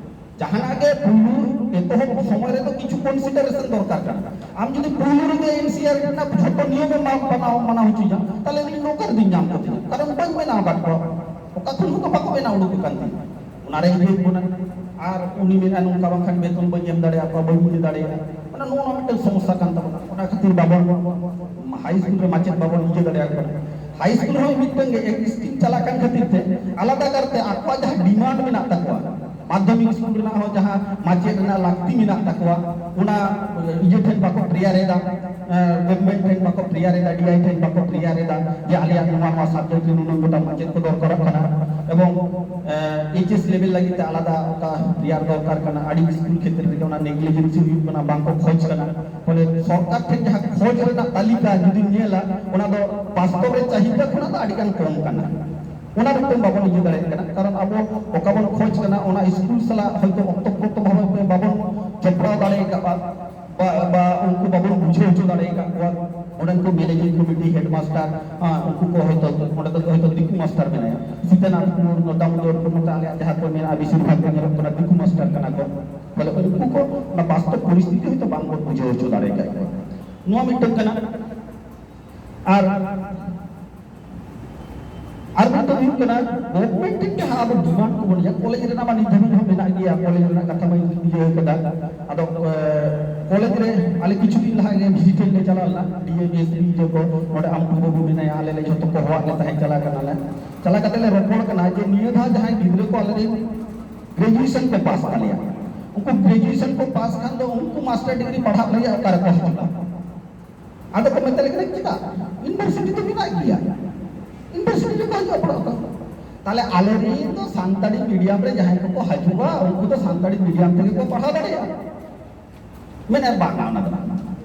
ᱡᱟᱦᱟᱱᱟᱜ ᱜᱮ ᱯᱩᱭᱞᱩ ᱮᱛᱚᱦᱚᱵ ᱥᱚᱢᱚᱭ ᱨᱮᱫᱚ ᱠᱤᱪᱷᱩ ᱠᱚᱱᱥᱤᱰᱟᱨᱮᱥᱚᱱ ᱫᱚᱨᱠᱟᱨ ᱠᱟᱱᱟ᱾ ᱟᱢ ᱡᱩᱫᱤ ᱯᱩᱭᱞᱩ ᱨᱮᱜᱮ ᱮᱱᱥᱤᱟᱨ ᱨᱮᱱᱟᱜ ᱡᱷᱚᱛᱚ ᱱᱤᱭᱚᱢ ᱮᱢ ᱢᱟᱱᱟᱣ ᱢᱟᱱᱟᱣ ᱦᱚᱪᱚᱭᱟ, ᱛᱟᱦᱚᱞᱮ ᱩᱱᱤ ᱱᱚᱠᱟᱨ ᱫᱤᱱ ᱧᱟᱢ ᱠᱟᱛᱮ, ᱠᱟᱨᱚᱱ ᱵᱟᱹᱧ ᱵᱮᱱᱟᱣ ᱟᱠᱟᱫ ᱠᱚᱣᱟ, ᱚᱠᱟ ᱠᱷᱚᱱ ᱦᱚᱸ ᱵᱟᱠᱚ ᱵᱮᱱᱟᱣ ᱩᱰᱩᱠ ᱟᱠᱟᱱ ᱛᱤᱧ᱾ ᱚᱱᱟᱨᱮ ᱤᱭᱟᱹ ᱵᱚᱱᱟ᱾ ᱟᱨ ᱩᱱᱤ ᱢᱮᱱᱟ, "ᱱᱚᱝᱠᱟ ᱵᱟᱝᱠᱷᱟᱱ ᱵᱮᱛᱚᱱ ᱵᱟᱹᱧ ᱮᱢ ᱫᱟᱲᱮᱭᱟᱠᱚᱣᱟ, ᱵᱟᱹᱧ ᱤᱫᱤ ᱫᱟᱲᱮᱭᱟᱜᱼᱟ᱾" ᱢᱟᱱᱮ ᱱᱚᱣᱟ ᱢᱤᱫᱴᱟᱝ ᱥᱚᱢᱚᱥᱥᱟ ᱠᱟᱱ ᱛᱟᱵᱚᱱᱟ᱾ ᱚᱱᱟ ᱠᱷᱟᱹᱛᱤᱨ ᱵᱟᱵᱚᱱ ᱦᱟᱭ ᱥᱠᱩᱞ ᱨᱮ ᱢᱟᱪᱮᱫ ᱵᱟᱵᱚᱱ ᱤᱭᱟᱹ ᱫᱟᱲᱮᱭᱟᱠᱚ ᱠᱟᱱᱟ᱾ ᱦᱟᱭ ᱥᱠᱩᱞ ᱦᱚᱸ ᱢᱤᱫᱴᱟᱝ ᱜᱮ ᱮᱠ ᱥᱴᱨᱤᱢ ᱪᱟᱞᱟᱜ ᱠᱟᱱ ᱠᱷᱟᱹᱛᱤᱨ ᱛᱮ ᱟᱞᱟᱫᱟ ᱠᱟᱨᱛᱮ ᱟᱠᱚᱣᱟᱜ ᱡᱟᱦᱟᱸ ᱰᱤᱢᱟᱱᱰ ᱢᱮᱱᱟᱜ ᱛᱟᱠᱚᱣᱟ, ᱢᱟᱫᱽᱫᱷᱚᱢᱤᱠ ᱥᱠᱩᱞ ᱨᱮᱱᱟᱜ ᱦᱚᱸ ᱡᱟᱦᱟᱸ ᱢᱟᱪᱮᱫ ᱨᱮᱱᱟᱜ ᱞᱟᱹᱠᱛᱤ ᱢᱮᱱᱟᱜ ᱛᱟᱠᱚᱣᱟ, ᱚᱱᱟ ᱤᱭᱟᱹ ᱴᱷᱮᱱ ᱵᱟᱠᱚ ᱯᱨᱮᱭᱟᱨ ᱮᱫᱟ, ᱜᱚᱵᱷᱢᱮᱱᱴ ᱴᱷᱮᱱ ᱵᱟᱠᱚ ᱯᱨᱮᱭᱟᱨ ᱮᱫᱟ, ᱰᱤ ᱟᱭ ᱴᱷᱮᱱ ᱵᱟᱠᱚ ᱯᱨᱮᱭᱟᱨ ᱮᱫᱟ ᱡᱮ ᱟᱞᱮᱭᱟᱜ ᱱᱚᱣᱟ ᱱᱚᱣᱟ ᱥᱟᱵᱡᱮᱠᱴ ᱨᱮ ᱱᱩᱱᱟᱹᱜ ᱜᱚᱴᱟᱝ ᱢᱟᱪᱮᱫ ᱠᱚ ᱫᱚᱨᱠᱟᱨᱚᱜ ᱠᱟᱱᱟ ᱮᱵᱚᱝ ᱮᱭᱤᱪ ᱮᱥ ᱞᱮᱵᱮᱞ ᱞᱟᱹᱜᱤᱫ ᱛᱮ ᱟᱞᱟᱫᱟ ᱚᱱᱠᱟ ᱯᱨᱮᱭᱟᱨ ᱫᱚᱨᱠᱟᱨ ᱠᱟᱱᱟ᱾ ᱟᱹᱰᱤ ᱥᱠᱩᱞ ᱠᱷᱮᱛᱨᱮ ᱨᱮᱜᱮ ᱚᱱᱟ ᱱᱮᱜᱽᱞᱤᱡᱮᱱᱥᱤ ᱦᱩᱭᱩᱜ ᱠᱟᱱᱟ, ᱵᱟᱝ ᱠᱚ ᱠᱷᱚᱡᱽ ᱠᱟᱱᱟ᱾ ᱵᱚᱞᱮ ᱥᱚᱨᱠᱟᱨ ᱴᱷᱮᱱ ᱡᱟᱦᱟᱸ ᱠᱷᱚᱡᱽ ᱨᱮᱱᱟᱜ ᱛᱟᱹᱞᱤᱠᱟ ᱡᱩᱫᱤᱢ ᱧᱮᱞᱟ, ᱚᱱᱟ ᱫᱚ ᱵᱟᱥᱛᱚᱵ ᱨᱮ ᱪᱟᱦᱤᱫᱟ ᱠᱷᱚᱱᱟᱜ ᱫᱚ ᱟᱹᱰᱤ ᱜᱟᱱ ᱠᱚᱢ ᱠᱟᱱᱟ᱾ ᱚᱱᱟ ᱢᱤᱫᱴᱟᱝ ᱵᱟᱵᱚᱱ ᱤᱭᱟᱹ ᱫᱟᱲᱮᱭᱟᱜ ᱠᱟᱱᱟ, ᱠᱟᱨᱚᱱ ᱟᱵᱚ ᱚᱠᱟ ᱵᱚᱱ ᱠᱷᱚᱡᱽ ᱠᱟᱱᱟ ᱚᱱᱟ ᱥᱠᱩᱞ ᱥᱟᱞᱟᱜ ᱦᱚᱭᱛᱳ ᱚᱠᱛᱚ ᱯᱨᱚᱛᱚ ᱵᱷᱟᱵᱮ ᱵᱟᱵᱚᱱ ᱡᱚᱯᱲᱟᱣ ᱫᱟᱲᱮ ᱟᱠᱟᱫᱼᱟ, ᱵᱟ, ᱵᱟ ᱩᱱᱠᱩ ᱵᱟᱵᱚᱱ ᱵᱩᱡᱷᱟᱹᱣ ᱦᱚᱪᱚ ᱫᱟᱲᱮ ᱟᱠᱟᱫ ᱠᱚᱣᱟ᱾ ᱚᱸᱰᱮᱱ ᱠᱚ ᱢᱮᱱᱮᱡᱤᱝ ᱠᱚᱢᱤᱴᱤ, ᱦᱮᱰᱢᱟᱥᱴᱟᱨ, ᱦᱮᱸ, ᱩᱱᱠᱩ ᱠᱚ ᱦᱚᱭᱛᱳ ᱚᱸᱰᱮ ᱫᱚ ᱦᱚᱭᱛᱳ ᱫᱤᱠᱩ ᱢᱟᱥᱴᱟᱨ ᱢᱮᱱᱟᱭᱟ, ᱥᱤᱛᱟᱱᱟᱛᱷᱯᱩᱨ, ᱫᱟᱢᱳᱫᱚᱨᱯᱩᱨ, ᱱᱚᱛᱮ ᱟᱞᱮᱭᱟᱜ ᱡᱟᱦᱟᱸ ᱠᱚ ᱢᱮᱱᱟᱜᱼᱟ, ᱵᱮᱥᱤᱨ ᱵᱷᱟᱜᱽ ᱠᱚ ᱧᱮᱞᱚᱜ ᱠᱟᱱᱟ ᱫᱤᱠᱩ ᱢᱟᱥᱴᱟᱨ ᱠᱟᱱᱟ ᱠᱚ᱾ ᱛᱟᱦᱞᱮ ᱩᱱᱠᱩ ᱠᱚ ᱚᱱᱟ ᱵᱟᱥᱛᱚᱵ ᱯᱚᱨᱤᱥᱛᱷᱤᱛᱤ ᱦᱚᱭᱛᱳ ᱵᱟᱝ ᱵᱚᱱ ᱵᱩᱡᱷᱟᱹᱣ ᱦᱚᱪᱚ ᱫᱟᱲᱮ ᱟᱠᱟᱫ ᱠᱚᱣᱟ᱾ ᱱᱚᱣᱟ ᱢᱤᱫᱴᱟᱝ ᱠᱟᱱᱟ᱾ ᱟᱨ ᱟᱨ ᱢᱤᱫᱴᱟᱝ ᱦᱩᱭᱩᱜ ᱠᱟᱱᱟ, ᱜᱚᱵᱷᱢᱮᱱᱴ ᱴᱷᱮᱱ ᱡᱟᱦᱟᱸ ᱟᱵᱚ ᱰᱤᱢᱟᱱᱰ ᱠᱚᱵᱚᱱ ᱞᱟᱹᱭᱟ, ᱠᱚᱞᱮᱡᱽ ᱨᱮᱱᱟᱜ ᱢᱟ ᱱᱤᱛ ᱫᱷᱟᱹᱵᱤᱡ ᱦᱚᱸ ᱢᱮᱱᱟᱜ ᱜᱮᱭᱟ, ᱠᱚᱞᱮᱡᱽ ᱨᱮᱱᱟᱜ ᱠᱟᱛᱷᱟ ᱢᱟᱧ ᱤᱭᱟᱹ ᱠᱟᱫᱟ᱾ ᱟᱫᱚ ᱮ, ᱠᱚᱞᱮᱡᱽ ᱨᱮ ᱟᱞᱮ ᱠᱤᱪᱷᱩ ᱫᱤᱱ ᱞᱟᱦᱟ ᱜᱮ ᱵᱷᱤᱡᱤᱴ ᱞᱮ ᱪᱟᱞᱟᱣ ᱞᱮᱱᱟ, ᱰᱤ ᱮᱢ ᱮᱥ ᱯᱤ ᱤᱭᱟᱹ ᱠᱚ, ᱱᱚᱰᱮ ᱟᱢᱴᱩ ᱵᱟᱹᱵᱩ ᱢᱮᱱᱟᱭᱟ, ᱟᱞᱮ ᱞᱮ ᱡᱷᱚᱛᱚ ᱠᱚ ᱦᱚᱦᱚᱣᱟᱫ ᱞᱮ ᱛᱟᱦᱮᱸᱫ, ᱪᱟᱞᱟᱣ ᱠᱟᱱᱟᱞᱮ᱾ ᱪᱟᱞᱟᱣ ᱠᱟᱛᱮ ᱞᱮ ᱨᱚᱯᱚᱲ ᱠᱟᱱᱟ ᱡᱮ ᱱᱤᱭᱟᱹ ᱫᱷᱟᱣ ᱡᱟᱦᱟᱸᱭ ᱜᱤᱫᱽᱨᱟᱹ ᱠᱚ ᱟᱞᱮ ᱨᱮᱱ ᱜᱨᱮᱡᱩᱭᱮᱥᱚᱱ ᱠᱚ ᱯᱟᱥ ᱛᱟᱞᱮᱭᱟ, ᱩᱱᱠᱩ ᱜᱨᱮᱡᱩᱭᱮᱥᱚᱱ ᱠᱚ ᱯᱟᱥ ᱠᱷᱟᱱ ᱫᱚ ᱩᱱᱠᱩ ᱢᱟᱥᱴᱟᱨ ᱰᱤᱜᱽᱨᱤ ᱯᱟᱲᱦᱟᱜ ᱞᱟᱹᱜᱤᱫ ᱚᱠᱟ ᱨᱮᱠᱚ ᱦᱤᱡᱩᱜᱼᱟ? ᱟᱫᱚ ᱠᱚ ᱢᱮᱛᱟᱞᱮ ᱠᱟᱱᱟ, "ᱪᱮᱫᱟᱜ? ᱤᱭᱩᱱᱤᱵᱷᱟᱨᱥᱤᱴᱤ ᱫᱚ ᱢᱮᱱᱟᱜ ᱜᱮᱭᱟ, ᱤᱭᱩᱱᱤᱵᱷᱟᱨᱥᱤᱴᱤ ᱨᱮᱠᱚ ᱦᱤᱡᱩᱜᱼᱟ ᱯᱟᱲᱦᱟᱜ ᱠᱚ᱾ ᱛᱟᱦᱞᱮ ᱟᱞᱮ ᱨᱮᱱ ᱫᱚ ᱥᱟᱱᱛᱟᱲᱤ ᱢᱤᱰᱤᱭᱟᱢ ᱨᱮ ᱡᱟᱦᱟᱸᱭ ᱠᱚᱠᱚ ᱦᱤᱡᱩᱜᱼᱟ, ᱩᱱᱠᱩ ᱫᱚ ᱥᱟᱱᱛᱟᱲᱤ ᱢᱤᱰᱤᱭᱟᱢ ᱛᱮᱜᱮ ᱠᱚ ᱯᱟᱲᱦᱟᱣ ᱫᱟᱲᱮᱭᱟᱜᱼᱟ?" ᱢᱮᱱᱟ, "ᱵᱟᱝ, ᱚᱱᱟ ᱫᱚ ᱵᱟᱝ᱾